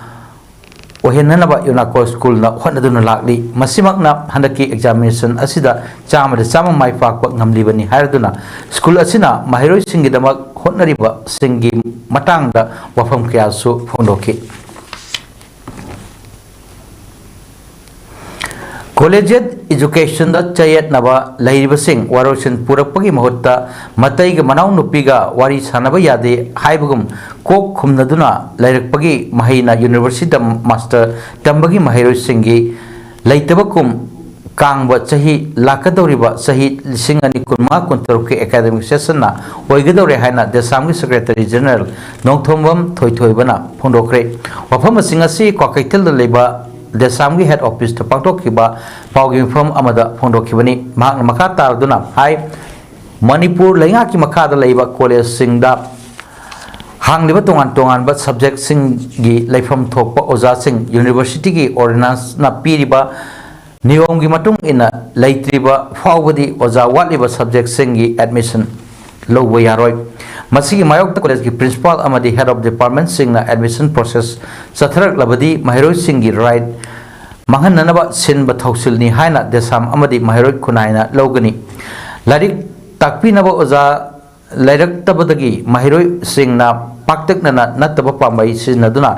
ꯑꯣꯏꯍꯟꯅꯅꯕ ꯌꯨꯅꯥꯀꯣ school ꯅ ꯍꯣꯠꯅꯗꯨꯅ ꯂꯥꯛꯂꯤ꯫ ꯃꯁꯤꯃꯛꯅ ꯍꯟꯗꯛꯀꯤ examination ꯑꯁꯤꯗ ꯆꯥꯝꯃꯗ ꯆꯥꯝꯃ ꯃꯥꯏ ꯄꯥꯛꯄ ꯉꯝꯂꯤꯕꯅꯤ ꯍꯥꯏꯔꯗꯨꯅ school ꯑꯁꯤꯅ ꯃꯍꯩꯔꯣꯏꯁꯤꯡꯒꯤꯗꯃꯛ ꯍꯣꯠꯅꯔꯤꯕꯁꯤꯡꯒꯤ ꯃꯇꯥꯡꯗ ꯋꯥꯐꯝ ꯀꯌꯥꯁꯨ ꯐꯣꯡꯗꯣꯛꯈꯤ꯫ Collegiate educationꯗ ꯆꯌꯦꯠꯅꯕ ꯂꯩꯔꯤꯕꯁꯤꯡ ꯋꯥꯔꯣꯏꯁꯤꯟ ꯄꯨꯔꯛꯄꯒꯤ ꯃꯍꯨꯠꯇ ꯃꯇꯩꯒ ꯃꯅꯥꯎꯅꯨꯄꯤꯒ ꯋꯥꯔꯤ ꯁꯥꯟꯅꯕ ꯌꯥꯗꯦ ꯍꯥꯏꯕꯒꯨꯝ ꯀꯣꯛ ꯈꯨꯝꯅꯗꯨꯅ ꯂꯩꯔꯛꯄꯒꯤ ꯃꯍꯩꯅ universityꯗ master ꯇꯝꯕꯒꯤ ꯃꯍꯩꯔꯣꯏꯁꯤꯡꯒꯤ ꯂꯩꯇꯕ ꯀꯨꯝ ꯀꯥꯡꯕ ꯆꯍꯤ ꯂꯥꯛꯀꯗꯧꯔꯤꯕ ꯆꯍꯤ ꯂꯤꯁꯤꯡ ꯑꯅꯤ ꯀꯨꯟꯃꯉꯥ ꯀꯨꯟꯇꯔꯨꯛꯀꯤ academic sessionꯅ ꯑꯣꯏꯒꯗꯧꯔꯦ ꯍꯥꯏꯅ DESAMꯒꯤ Secretary General ꯅꯣꯡꯊꯣꯝꯕꯝ ꯊꯣꯏꯊꯣꯏꯕꯅ ꯐꯣꯡꯗꯣꯛꯈ꯭ꯔꯦ꯫ ꯋꯥꯐꯝꯁꯤꯡ ꯑꯁꯤ ꯀ꯭ꯋꯥꯀꯩꯊꯦꯜꯗ ꯂꯩꯕ DESAMꯒꯤ head officeꯇ ꯄꯥꯡꯊꯣꯛꯈꯤꯕ ꯄꯥꯎꯒꯤ ꯃꯤꯐꯝ ꯑꯃꯗ ꯐꯣꯡꯗꯣꯛꯈꯤꯕꯅꯤ꯫ ꯃꯍꯥꯛꯅ ꯃꯈꯥ ꯇꯥꯔꯗꯨꯅ ꯍꯥꯏ, ꯃꯅꯤꯄꯨꯔ ꯂꯩꯉꯥꯛꯀꯤ ꯃꯈꯥꯗ ꯂꯩꯕ collegeꯁꯤꯡꯗ ꯍꯥꯡꯂꯤꯕ ꯇꯣꯉꯥꯟ ꯇꯣꯉꯥꯟꯕ subjectꯁꯤꯡꯒꯤ ꯂꯩꯐꯝ ꯊꯣꯛꯄ ꯑꯣꯖꯥꯁꯤꯡ universityꯒꯤ ordinanceꯅ ꯄꯤꯔꯤꯕ ꯅꯤꯌꯣꯝꯒꯤ ꯃꯇꯨꯡ ꯏꯟꯅ ꯂꯩꯇ꯭ꯔꯤꯕ ꯐꯥꯎꯕꯗꯤ ꯑꯣꯖꯥ ꯋꯥꯠꯂꯤꯕ subjectꯁꯤꯡꯒꯤ admission ꯂꯧꯕ ꯌꯥꯔꯣꯏ꯫ ꯃꯁꯤꯒꯤ ꯃꯥꯌꯣꯛꯇ collegeꯀꯤ principal ꯑꯃꯗꯤ head of departmentꯁꯤꯡꯅ admission process ꯆꯠꯊꯔꯛꯂꯕꯗꯤ ꯃꯍꯩꯔꯣꯏꯁꯤꯡꯒꯤ right ꯃꯥꯡꯍꯟꯅꯅꯕ ꯁꯤꯟꯕ ꯊꯧꯁꯤꯜꯅꯤ ꯍꯥꯏꯅ DESAM ꯑꯃꯗꯤ ꯃꯍꯩꯔꯣꯏ ꯈꯨꯟꯅꯥꯏꯅ ꯂꯧꯒꯅꯤ꯫ ꯂꯥꯏꯔꯤꯛ ꯇꯥꯛꯄꯤꯅꯕ ꯑꯣꯖꯥ ꯂꯩꯔꯛꯇꯕꯗꯒꯤ ꯃꯍꯩꯔꯣꯏꯁꯤꯡꯅ ꯄꯥꯛꯇꯛꯅꯅ ꯅꯠꯇꯕ ꯄꯥꯝꯕꯩ ꯁꯤꯖꯤꯟꯅꯗꯨꯅ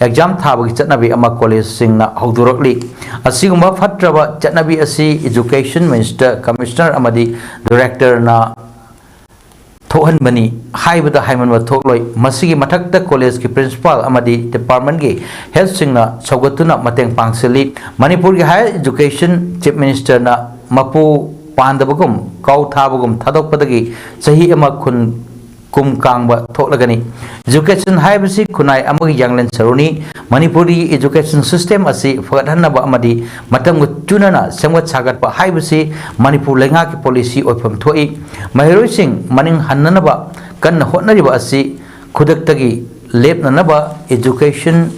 exam ꯊꯥꯕꯒꯤ ꯆꯠꯅꯕꯤ ꯑꯃ collegeꯁꯤꯡꯅ ꯍꯧꯗꯣꯔꯛꯂꯤ꯫ ꯑꯁꯤꯒꯨꯝꯕ ꯐꯠꯇ꯭ꯔꯕ ꯆꯠꯅꯕꯤ ꯑꯁꯤ education minister, commissioner ꯑꯃꯗꯤ directorꯅ ꯊꯣꯛꯍꯟꯕꯅꯤ ꯍꯥꯏꯕꯗ ꯍꯥꯏꯃꯟꯕ ꯊꯣꯛꯂꯣꯏ꯫ ꯃꯁꯤꯒꯤ ꯃꯊꯛꯇ collegeꯀꯤ principal ꯑꯃꯗꯤ departmentꯀꯤ headꯁꯤꯡꯅ ꯁꯧꯒꯠꯇꯨꯅ ꯃꯇꯦꯡ ꯄꯥꯡꯁꯤꯜꯂꯤ꯫ ꯃꯅꯤꯄꯨꯔꯒꯤ higher education chief ministerꯅ ꯃꯄꯨ ꯄꯥꯟꯗꯕꯒꯨꯝ ꯀꯥꯎ ꯊꯥꯕꯒꯨꯝ ꯊꯥꯗꯣꯛꯄꯗꯒꯤ ꯆꯍꯤ ꯑꯃ ꯈꯨꯟ ꯀꯨꯝ ꯀꯥꯡꯕ ꯊꯣꯛꯂꯒꯅꯤ꯫ Education ꯍꯥꯏꯕꯁꯤ ꯈꯨꯟꯅꯥꯏ ꯑꯃꯒꯤ ꯌꯥꯡꯂꯦꯟ ꯁꯔꯨꯅꯤ꯫ ꯃꯅꯤꯄꯨꯔꯒꯤ education system ꯑꯁꯤ ꯐꯒꯠꯍꯟꯅꯕ ꯑꯃꯗꯤ ꯃꯇꯝꯒ ꯆꯨꯅꯅ ꯁꯦꯝꯒꯠ ꯁꯥꯒꯠꯄ ꯍꯥꯏꯕꯁꯤ ꯃꯅꯤꯄꯨꯔ ꯂꯩꯉꯥꯛꯀꯤ policy ꯑꯣꯏꯐꯝ ꯊꯣꯛꯏ꯫ ꯃꯍꯩꯔꯣꯏꯁꯤꯡ ꯃꯅꯤꯡ ꯍꯟꯅꯅꯕ ꯀꯟꯅ ꯍꯣꯠꯅꯔꯤꯕ ꯑꯁꯤ ꯈꯨꯗꯛꯇꯒꯤ ꯂꯦꯞꯅꯅꯕ education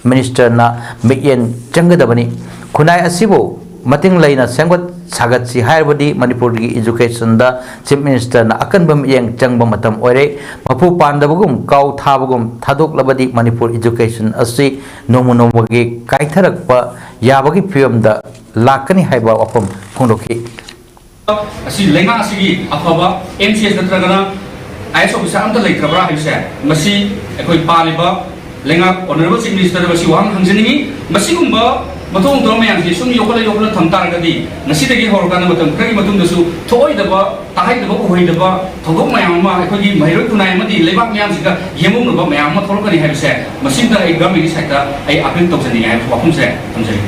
ministerꯅ ꯃꯤꯠꯌꯦꯡ ꯆꯪꯒꯗꯕꯅꯤ꯫ ꯈꯨꯟꯅꯥꯏ ꯑꯁꯤꯕꯨ ꯃꯇꯤꯡ ꯂꯩꯅ ꯁꯦꯝꯒꯠ ꯁꯥꯒꯠꯁꯤ ꯍꯥꯏꯔꯕꯗꯤ ꯃꯅꯤꯄꯨꯔꯒꯤ educationꯗ chief ministerꯅ ꯑꯀꯟꯕ ꯃꯤꯠꯌꯦꯡ ꯆꯪꯕ ꯃꯇꯝ ꯑꯣꯏꯔꯦ꯫ ꯃꯄꯨ ꯄꯥꯟꯗꯕꯒꯨꯝ ꯀꯥꯎ ꯊꯥꯕꯒꯨꯝ ꯊꯥꯗꯣꯛꯂꯕꯗꯤ ꯃꯅꯤꯄꯨꯔ education ꯑꯁꯤ ꯅꯣꯡꯃ ꯅꯣꯡꯃꯒꯤ ꯀꯥꯏꯊꯔꯛꯄ ꯌꯥꯕꯒꯤ ꯐꯤꯕꯝꯗ ꯂꯥꯛꯀꯅꯤ ꯍꯥꯏꯕ ꯋꯥꯐꯝ ꯐꯣꯡꯗꯣꯛꯈꯤ꯫ ꯑꯁꯤ ꯂꯩꯉꯥꯛ ꯑꯁꯤꯒꯤ ꯑꯐꯕ MCS ꯅꯠꯇ꯭ꯔꯒꯅ IAS officer ꯑꯝꯇ ꯂꯩꯇ꯭ꯔꯕ꯭ꯔꯥ ꯍꯥꯏꯕꯁꯦ, ꯃꯁꯤ ꯑꯩꯈꯣꯏ ꯄꯥꯜꯂꯤꯕ ꯂꯩꯉꯥꯛ honourable chief ministerꯗ ꯃꯁꯤ ꯋꯥꯍꯪ ꯍꯪꯖꯅꯤꯡꯉꯤ꯫ ꯃꯁꯤꯒꯨꯝꯕ ꯃꯊꯧ ꯇꯧꯔ ꯃꯌꯥꯝꯁꯤ ꯁꯨꯝ ꯌꯣꯛꯈꯠꯂ ꯌꯣꯛꯈꯠꯂ ꯊꯝ ꯇꯥꯔꯒꯗꯤ, ꯉꯁꯤꯗꯒꯤ ꯍꯧꯔꯀꯥꯟꯗ ꯃꯇꯝ ꯈꯔꯒꯤ ꯃꯇꯨꯡꯗꯁꯨ ꯊꯣꯛꯑꯣꯏꯗꯕ, ꯇꯥꯍꯩꯗꯕ, ꯎꯍꯩꯗꯕ ꯊꯧꯗꯣꯛ ꯃꯌꯥꯝ ꯑꯃ ꯑꯩꯈꯣꯏꯒꯤ ꯃꯍꯩꯔꯣꯏ ꯈꯨꯟꯅꯥꯏ ꯑꯃꯗꯤ ꯂꯩꯕꯥꯛ ꯃꯤꯌꯥꯝꯁꯤꯒ ꯌꯦꯡꯉꯨꯅꯕ ꯃꯌꯥꯝ ꯑꯃ ꯊꯣꯛꯂꯛꯀꯅꯤ ꯍꯥꯏꯕꯁꯦ, ꯃꯁꯤꯝꯇ ꯑꯩ ꯒꯚꯔꯟꯃꯦꯟꯒꯤ ꯁꯥꯏꯠꯇ ꯑꯩ ꯑꯥꯄꯤꯜ ꯇꯧꯖꯅꯤꯡꯉꯦ ꯍꯥꯏꯕ ꯋꯥꯐꯝꯁꯦ ꯊꯝꯖꯔꯤ꯫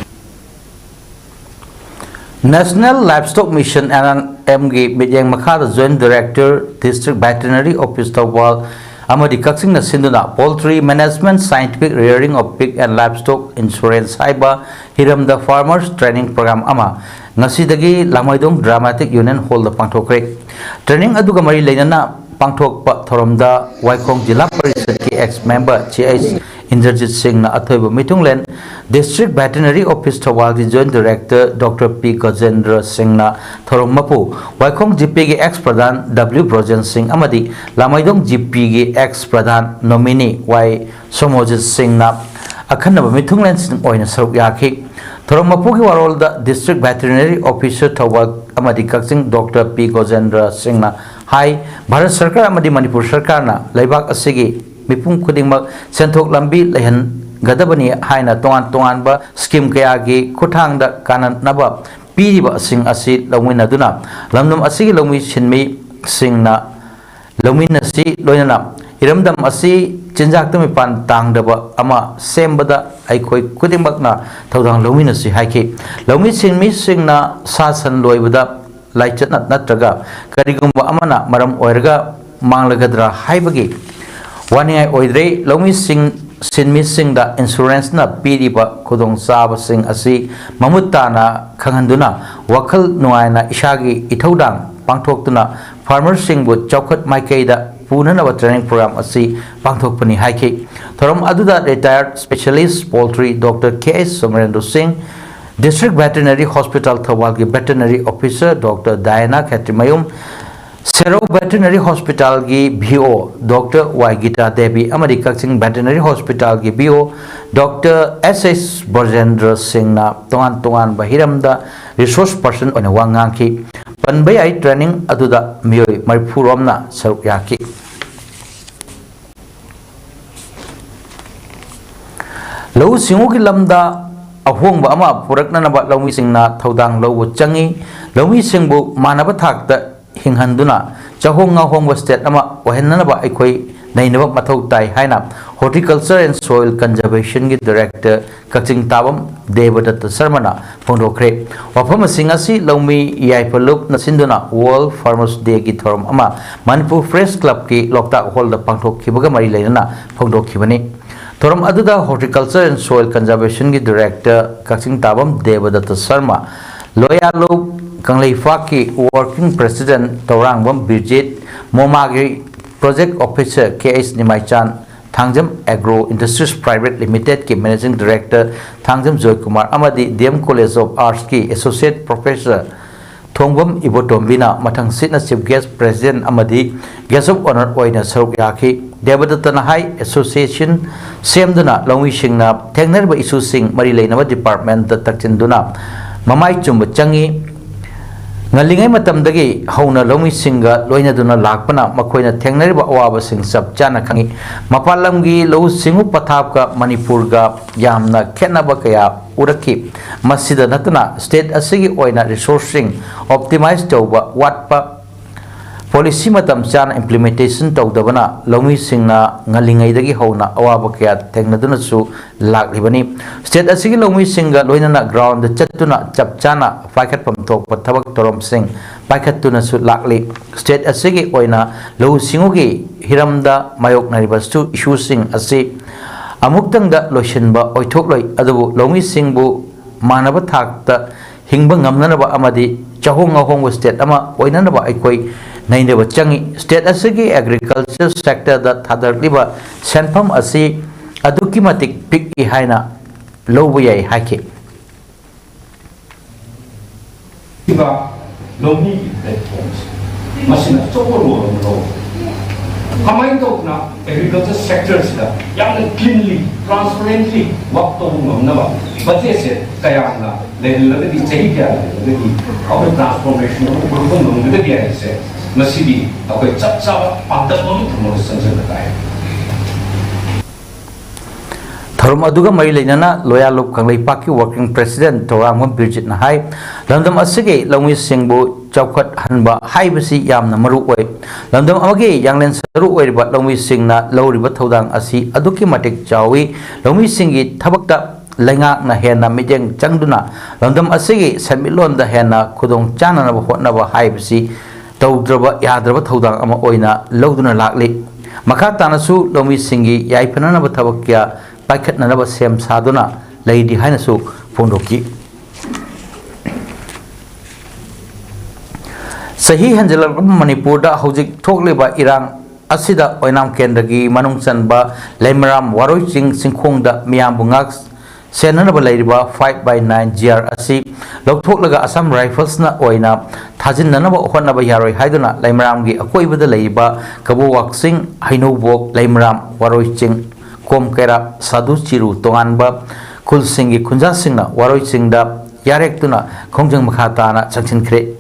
National Livestock Mission, N L M ꯒꯤ ꯃꯤꯠꯌꯦꯡ ꯃꯈꯥꯗ Joint Director, District Veterinary Office Thoubal ꯑꯃꯗꯤ ꯀꯛꯆꯤꯡꯅ ꯁꯤꯟꯗꯨꯅ Poultry Management, Scientific Rearing of Pig and Livestock Insurance ꯍꯥꯏꯕ ꯍꯤꯔꯝꯗ Farmers Training Program ꯑꯃ ꯉꯁꯤꯗꯒꯤ ꯂꯥꯡꯃꯩꯗꯣꯡ Dramatic Union Hall ꯗ ꯄꯥꯡꯊꯣꯛꯈ꯭ꯔꯦ꯫ Training ꯑꯗꯨꯒ ꯃꯔꯤ ꯂꯩꯅꯅ ꯄꯥꯡꯊꯣꯛꯄ ꯊꯧꯔꯝꯗ ꯋꯥꯏꯈꯣꯡ ꯖꯤꯂꯥ ꯄꯔꯤꯁꯗꯀꯤ ex member ꯆꯦ ꯑꯩꯆ ꯏꯟꯗ꯭ꯔꯖꯤꯠ ꯁꯤꯡꯅ ꯑꯊꯣꯏꯕ ꯃꯤꯊꯨꯡꯂꯦꯟ, District Veterinary Office ꯊꯧꯕꯥꯜꯒꯤ Joint Director Doctor ꯄꯤ ꯒꯖꯦꯟꯗ꯭ꯔ ꯁꯤꯡꯅ ꯊꯧꯔꯝ ꯃꯄꯨ, ꯋꯥꯏꯈꯣꯡ ꯖꯤꯄꯤꯒꯤ ex ꯄ꯭ꯔꯙꯥꯟ ꯗꯕ꯭ꯂꯤꯎ ꯕ꯭ꯔꯣꯖꯦꯟ ꯁꯤꯡ ꯑꯃꯗꯤ ꯂꯥꯡꯃꯩꯗꯣꯡ ꯖꯤꯄꯤꯒꯤ ex ꯄ꯭ꯔꯙꯥꯟ nominee ꯋꯥꯏ ꯁꯣꯃꯣꯖꯤꯠ ꯁꯤꯡꯅ ꯑꯈꯟꯅꯕ ꯃꯤꯊꯨꯡꯂꯦꯟꯁꯤꯡ ꯑꯣꯏꯅ ꯁꯔꯨꯛ ꯌꯥꯈꯤ꯫ ꯊꯧꯔꯝ ꯃꯄꯨꯒꯤ ꯋꯥꯔꯣꯜꯗ District Veterinary Officer ꯊꯧꯕꯥꯜ ꯑꯃꯗꯤ ꯀꯛꯆꯤꯡ ꯗꯣꯛꯇꯔ ꯄꯤ ꯒꯣꯖꯦꯟꯗ꯭ꯔ ꯁꯤꯡꯅ ꯍꯥꯏ, ꯚꯥꯔꯠ ꯁꯔꯀꯥꯔ ꯑꯃꯗꯤ ꯃꯅꯤꯄꯨꯔ ꯁꯔꯀꯥꯔꯅ ꯂꯩꯕꯥꯛ ꯑꯁꯤꯒꯤ ꯃꯤꯄꯨꯝ ꯈꯨꯗꯤꯡꯃꯛ ꯁꯦꯟꯊꯣꯛ ꯂꯝꯕꯤ ꯂꯩꯍꯟꯒꯗꯕꯅꯤ ꯍꯥꯏꯅ ꯇꯣꯉꯥꯟ ꯇꯣꯉꯥꯟꯕ scheme ꯀꯌꯥꯒꯤ ꯈꯨꯠꯊꯥꯡꯗ ꯀꯥꯟꯅꯅꯕ ꯄꯤꯔꯤꯕꯁꯤꯡ ꯑꯁꯤ ꯂꯧꯃꯤꯟꯅꯗꯨꯅ ꯂꯝꯗꯝ ꯑꯁꯤꯒꯤ ꯂꯧꯃꯤ ꯁꯤꯟꯃꯤꯁꯤꯡꯅ ꯂꯧꯃꯤꯟꯅꯁꯤ, ꯂꯣꯏꯅꯅ ꯏꯔꯝꯗꯝ ꯑꯁꯤ ꯆꯤꯟꯖꯥꯛꯇ ꯃꯤꯄꯥꯟ ꯇꯥꯡꯗꯕ ꯑꯃ ꯁꯦꯝꯕꯗ ꯑꯩꯈꯣꯏ ꯈꯨꯗꯤꯡꯃꯛꯅ ꯊꯧꯗꯥꯡ ꯂꯧꯃꯤꯟꯅꯁꯤ ꯍꯥꯏꯈꯤ꯫ ꯂꯧꯃꯤ ꯁꯤꯟꯃꯤꯁꯤꯡꯅ ꯁꯥ ꯁꯟ ꯂꯣꯏꯕꯗ ꯂꯥꯏꯆꯠꯅ ꯅꯠꯇ꯭ꯔꯒ ꯀꯔꯤꯒꯨꯝꯕ ꯑꯃꯅ ꯃꯔꯝ ꯑꯣꯏꯔꯒ ꯃꯥꯡꯂꯒꯗ꯭ꯔꯥ ꯍꯥꯏꯕꯒꯤ ꯋꯥꯅꯤꯡꯉꯥꯏ ꯑꯣꯏꯗ꯭ꯔꯦ꯫ ꯂꯧꯃꯤꯁꯤꯡ, ꯁꯤꯟꯃꯤꯁꯤꯡꯗ insurance ꯅ ꯄꯤꯔꯤꯕ ꯈꯨꯗꯣꯡꯆꯥꯕꯁꯤꯡ ꯑꯁꯤ ꯃꯃꯨꯠ ꯇꯥꯅ ꯈꯪꯍꯟꯗꯨꯅ ꯋꯥꯈꯜ ꯅꯨꯡꯉꯥꯏꯅ ꯏꯁꯥꯒꯤ ꯏꯊꯧꯗꯥꯡ ꯄꯥꯡꯊꯣꯛꯇꯨꯅ farmer ꯁꯤꯡꯕꯨ ꯆꯥꯎꯈꯠ ꯃꯥꯏꯀꯩꯗ ꯄꯨꯅꯅꯕ training program ꯑꯁꯤ ꯄꯥꯡꯊꯣꯛꯄꯅꯤ ꯍꯥꯏꯈꯤ꯫ ꯊꯧꯔꯝ ꯑꯗꯨꯗ retired specialist poultry Doctor ꯀꯦ ꯑꯩꯆ ꯁꯣꯃꯔꯦꯟꯗ꯭ꯔꯣ ꯁꯤꯡ, District Veterinary Hospital ꯊꯧꯕꯥꯜꯒꯤ Veterinary Officer Doctor ꯗꯥꯏꯅꯥ ꯈꯦꯇ꯭ꯔꯤꯃꯌꯨꯝ, ꯁꯦꯔꯧ Veterinary Hospital ꯒꯤ ꯚꯤ ꯑꯣ Doctor ꯋꯥꯏ ꯒꯤꯇꯥ ꯗꯦꯕꯤ ꯑꯃꯗꯤ ꯀꯛꯆꯤꯡ Veterinary Hospital ꯒꯤ ꯚꯤ ꯑꯣ Doctor ꯑꯦꯁ ꯑꯦꯁ ꯕ꯭ꯔꯖꯦꯟꯗ꯭ꯔ ꯁꯤꯡꯅ ꯇꯣꯉꯥꯟ ꯇꯣꯉꯥꯟꯕ ꯍꯤꯔꯝꯗ resource person ꯑꯣꯏꯅ ꯋꯥ ꯉꯥꯡꯈꯤ꯫ ꯄꯟꯕ ꯌꯥꯏ, training ꯑꯗꯨꯗ ꯃꯤꯑꯣꯏ ꯃꯔꯤꯐꯨ ꯔꯣꯝꯅ ꯁꯔꯨꯛ ꯌꯥꯈꯤ꯫ ꯂꯧꯎ ꯁꯤꯡꯎꯒꯤ ꯂꯝꯗ ꯑꯍꯣꯡꯕ ꯑꯃ ꯄꯨꯔꯛꯅꯅꯕ ꯂꯧꯃꯤꯁꯤꯡꯅ ꯊꯧꯗꯥꯡ ꯂꯧꯕ ꯆꯪꯏ꯫ ꯂꯧꯃꯤꯁꯤꯡꯕꯨ ꯃꯥꯟꯅꯕ ꯊꯥꯛꯇ ꯍꯤꯡꯍꯟꯗꯨꯅ ꯆꯍꯣꯡ ꯉꯥꯍꯣꯡꯕ state ꯑꯃ ꯑꯣꯏꯍꯟꯅꯅꯕ ꯑꯩꯈꯣꯏ ꯅꯩꯅꯕ ꯃꯊꯧ ꯇꯥꯏ ꯍꯥꯏꯅ Horticulture and Soil Conservationꯒꯤ director ꯀꯛꯆꯤꯡ ꯇꯥꯕꯝ ꯗꯦꯕꯗꯠꯇ ꯁꯔꯃꯅ ꯐꯣꯡꯗꯣꯛꯈ꯭ꯔꯦ꯫ ꯋꯥꯐꯝꯁꯤꯡ ꯑꯁꯤ ꯂꯧꯃꯤ ꯌꯥꯏꯐ ꯂꯨꯞꯅ ꯁꯤꯟꯗꯨꯅ World Farmers Dayꯒꯤ ꯊꯧꯔꯝ ꯑꯃ ꯃꯅꯤꯄꯨꯔ Press Clubꯀꯤ ꯂꯣꯛꯇꯥꯛ hallꯗ ꯄꯥꯡꯊꯣꯛꯈꯤꯕꯒ ꯃꯔꯤ ꯂꯩꯅꯅ ꯐꯣꯡꯗꯣꯛꯈꯤꯕꯅꯤ꯫ ꯊꯧꯔꯝ ꯑꯗꯨꯗ Horticulture and Soil Conservationꯒꯤ director ꯀꯛꯆꯤꯡ ꯇꯥꯕꯝ ꯗꯦꯕꯗꯠꯇ ꯁꯔꯃ, ꯂꯣꯌꯥꯂꯨ ꯀꯪꯂꯩꯄꯥꯛꯀꯤ working president ꯇꯧꯔꯥꯡꯕꯝ ꯕꯤꯔꯖꯤꯠ, ꯃꯣꯃꯥꯒꯤ project officer K H Nimaichan, Thangjam Agro Industries Private Limitedꯀꯤ managing director ꯊꯥꯡꯖꯝ ꯖꯣꯏꯀꯨꯃꯥꯔ ꯑꯃꯗꯤ D M College of Artsꯀꯤ associate professor ꯊꯣꯡꯕꯝ ꯏꯕꯣꯇꯣꯝꯕꯤꯅ ꯃꯊꯪꯁꯤꯠꯅ chief guest president ꯑꯃꯗꯤ guest of honour ꯑꯣꯏꯅ ꯁꯔꯨꯛ ꯌꯥꯈꯤ꯫ ꯗꯦꯕꯗꯠꯇꯅ ꯍꯥꯏ, association ꯁꯦꯝꯗꯨꯅ ꯂꯧꯃꯤꯁꯤꯡꯅ ꯊꯦꯡꯅꯔꯤꯕ issueꯁꯤꯡ ꯃꯔꯤ ꯂꯩꯅꯕ departmentꯇ ꯇꯛꯁꯤꯟꯗꯨꯅ ꯃꯃꯥꯏ ꯆꯨꯝꯕ ꯆꯪꯏ꯫ ꯉꯜꯂꯤꯉꯩ ꯃꯇꯝꯗꯒꯤ ꯍꯧꯅ ꯂꯧꯃꯤꯁꯤꯡꯒ ꯂꯣꯏꯅꯗꯨꯅ ꯂꯥꯛꯄꯅ ꯃꯈꯣꯏꯅ ꯊꯦꯡꯅꯔꯤꯕ ꯑꯋꯥꯕꯁꯤꯡ ꯆꯞ ꯆꯥꯅ ꯈꯪꯏ꯫ ꯃꯄꯥꯟ ꯂꯝꯒꯤ ꯂꯧꯎ ꯁꯤꯡꯎ ꯄꯊꯥꯞꯀ ꯃꯅꯤꯄꯨꯔꯒ ꯌꯥꯝꯅ ꯈꯦꯠꯅꯕ ꯀꯌꯥ ꯎꯔꯛꯈꯤ꯫ ꯃꯁꯤꯗ ꯅꯠꯇꯅ state ꯑꯁꯤꯒꯤ ꯑꯣꯏꯅ resourceꯁꯤꯡ optimise ꯇꯧꯕ ꯋꯥꯠꯄ, policy ꯃꯇꯝ ꯆꯥꯅ implementation ꯇꯧꯗꯕꯅ ꯂꯧꯃꯤꯁꯤꯡꯅ ꯉꯜꯂꯤꯉꯩꯗꯒꯤ ꯍꯧꯅ ꯑꯋꯥꯕ ꯀꯌꯥ ꯊꯦꯡꯅꯗꯨꯅꯁꯨ ꯂꯥꯛꯂꯤꯕꯅꯤ꯫ State ꯑꯁꯤꯒꯤ ꯂꯧꯃꯤꯁꯤꯡꯒ ꯂꯣꯏꯅꯅ groundꯗ ꯆꯠꯇꯨꯅ ꯆꯞ ꯆꯥꯅ ꯄꯥꯏꯈꯠꯐꯝ ꯊꯣꯛꯄ ꯊꯕꯛ ꯊꯧꯔꯝꯁꯤꯡ ꯄꯥꯏꯈꯠꯇꯨꯅꯁꯨ ꯂꯥꯛꯂꯤ꯫ State ꯑꯁꯤꯒꯤ ꯑꯣꯏꯅ ꯂꯧꯎ ꯁꯤꯡꯎꯒꯤ ꯍꯤꯔꯝꯗ ꯃꯥꯌꯣꯛꯅꯔꯤꯕꯁꯨ issueꯁꯤꯡ ꯑꯁꯤ ꯑꯃꯨꯛꯇꯪꯗ ꯂꯣꯏꯁꯤꯟꯕ ꯑꯣꯏꯊꯣꯛꯂꯣꯏ, ꯑꯗꯨꯕꯨ ꯂꯧꯃꯤꯁꯤꯡꯕꯨ ꯃꯥꯟꯅꯕ ꯊꯥꯛꯇ ꯍꯤꯡꯕ ꯉꯝꯅꯅꯕ ꯑꯃꯗꯤ ꯆꯍꯣꯡ ꯉꯥꯍꯣꯡꯕ state ꯑꯃ ꯑꯣꯏꯅꯅꯕ ꯑꯩꯈꯣꯏ ꯅꯩꯅꯕ ꯆꯪꯏ꯫ State ꯑꯁꯤꯒꯤ agriculture sectorꯗ ꯊꯥꯗꯔꯛꯂꯤꯕ ꯁꯦꯟꯐꯝ ꯑꯁꯤ ꯑꯗꯨꯛꯀꯤ ꯃꯇꯤꯛ ꯄꯤꯛꯏ ꯍꯥꯏꯅ ꯂꯧꯕ ꯌꯥꯏ ꯍꯥꯏꯈꯤ꯫ ꯂꯧꯃꯤꯒꯤ platformꯁꯦ ꯃꯁꯤꯅ ꯑꯆꯧꯕ role ꯑꯃ ꯂꯧꯔꯦ꯫ ꯀꯃꯥꯏꯅ ꯇꯧꯗꯅ agriculture sectorꯁꯤꯗ ꯌꯥꯝꯅ cleanly, transparently work ꯇꯧꯕ ꯉꯝꯅꯕ budgetꯁꯦ ꯀꯌꯥꯝꯅ ꯂꯩꯍꯜꯂꯒꯗꯤ, ꯆꯍꯤ ꯀꯌꯥ ꯂꯩꯍꯜꯂꯒꯗꯤ ꯑꯩꯈꯣꯏ transformation ꯑꯃ ꯄꯨꯔꯛꯄ ꯉꯝꯒꯗꯒꯦ ꯍꯥꯏꯕꯁꯦ ꯃꯁꯤꯗꯤ ꯑꯩꯈꯣꯏ ꯆꯞ ꯆꯥꯕ ꯄꯥꯟꯗꯝ ꯑꯃ ꯊꯝꯃꯒ ꯆꯪꯁꯤꯟꯕ ꯇꯥꯏ꯫ ꯊꯧꯔꯝ ꯑꯗꯨꯒ ꯃꯔꯤ ꯂꯩꯅꯅ ꯂꯣꯌꯥꯂꯨꯞ ꯀꯪꯂꯩꯄꯥꯛꯀꯤ working president ꯊꯧꯔꯥꯡꯕꯝ ꯕꯤꯔꯖꯤꯠꯅ ꯍꯥꯏ, ꯂꯝꯗꯝ ꯑꯁꯤꯒꯤ ꯂꯧꯃꯤꯁꯤꯡꯕꯨ ꯆꯥꯎꯈꯠꯍꯟꯕ ꯍꯥꯏꯕꯁꯤ ꯌꯥꯝꯅ ꯃꯔꯨ ꯑꯣꯏ꯫ ꯂꯝꯗꯝ ꯑꯃꯒꯤ ꯌꯥꯡꯂꯦꯟ ꯁꯔꯨ ꯑꯣꯏꯔꯤꯕ ꯂꯧꯃꯤꯁꯤꯡꯅ ꯂꯧꯔꯤꯕ ꯊꯧꯗꯥꯡ ꯑꯁꯤ ꯑꯗꯨꯛꯀꯤ ꯃꯇꯤꯛ ꯆꯥꯎꯏ꯫ ꯂꯧꯃꯤꯁꯤꯡꯒꯤ ꯊꯕꯛꯇ ꯂꯩꯉꯥꯛꯅ ꯍꯦꯟꯅ ꯃꯤꯠꯌꯦꯡ ꯆꯪꯗꯨꯅ ꯂꯝꯗꯝ ꯑꯁꯤꯒꯤ ꯁꯦꯟꯃꯤꯠꯂꯣꯟꯗ ꯍꯦꯟꯅ ꯈꯨꯗꯣꯡ ꯆꯥꯅꯅꯕ ꯍꯣꯠꯅꯕ ꯍꯥꯏꯕꯁꯤ ꯇꯧꯗ꯭ꯔꯕ ꯌꯥꯗ꯭ꯔꯕ ꯊꯧꯗꯥꯡ ꯑꯃ ꯑꯣꯏꯅ ꯂꯧꯗꯨꯅ ꯂꯥꯛꯂꯤ꯫ ꯃꯈꯥ ꯇꯥꯅꯁꯨ ꯂꯧꯃꯤꯁꯤꯡꯒꯤ ꯌꯥꯏꯐꯅꯅꯕ ꯊꯕꯛ ꯀꯌꯥ ꯄꯥꯏꯈꯠꯅꯅꯕ ꯁꯦꯝ ꯁꯥꯗꯨꯅ ꯂꯩꯔꯤ ꯍꯥꯏꯅꯁꯨ ꯐꯣꯡꯗꯣꯛꯈꯤ꯫ ꯆꯍꯤ ꯍꯦꯟꯖꯜꯂꯛꯂꯕ ꯃꯅꯤꯄꯨꯔꯗ ꯍꯧꯖꯤꯛ ꯊꯣꯛꯂꯤꯕ ꯏꯔꯥꯡ ꯑꯁꯤꯗ ꯑꯣꯏꯅꯥꯝ ꯀꯦꯟꯗ꯭ꯔꯒꯤ ꯃꯅꯨꯡ ꯆꯟꯕ ꯂꯩꯃꯔꯥꯝ ꯋꯥꯔꯣꯏ ꯆꯤꯡ ꯆꯤꯡꯈꯣꯡꯗ ꯃꯤꯌꯥꯝꯕꯨ ꯉꯥꯛ ꯁꯦꯟꯅꯅꯕ ꯂꯩꯔꯤꯕ five by nine G R ꯑꯁꯤ ꯂꯧꯊꯣꯛꯂꯒ ꯑꯁꯥꯝ ꯔꯥꯏꯐꯜꯁꯅ ꯑꯣꯏꯅ ꯊꯥꯖꯤꯟꯅꯅꯕ ꯍꯣꯠꯅꯕ ꯌꯥꯔꯣꯏ ꯍꯥꯏꯗꯨꯅ ꯂꯩꯃꯔꯥꯝꯒꯤ ꯑꯀꯣꯏꯕꯗ ꯂꯩꯔꯤꯕ ꯀꯕꯣ ꯋꯥꯛꯆꯤꯡ, ꯍꯩꯅꯧꯕꯣꯛ, ꯂꯩꯃꯔꯥꯝ ꯋꯥꯔꯣꯏ ꯆꯤꯡ, ꯀꯣꯝ ꯀꯩꯔꯥꯛ, ꯁꯥꯗꯨ ꯆꯤꯔꯨ ꯇꯣꯉꯥꯟꯕ ꯈꯨꯜꯁꯤꯡꯒꯤ ꯈꯨꯟꯖꯥꯁꯤꯡꯅ ꯋꯥꯔꯣꯏ ꯆꯤꯡꯗ ꯌꯥꯔꯦꯛꯇꯨꯅ ꯈꯣꯡꯖꯪ ꯃꯈꯥ ꯇꯥꯅ ꯆꯪꯁꯤꯟꯈ꯭ꯔꯦ꯫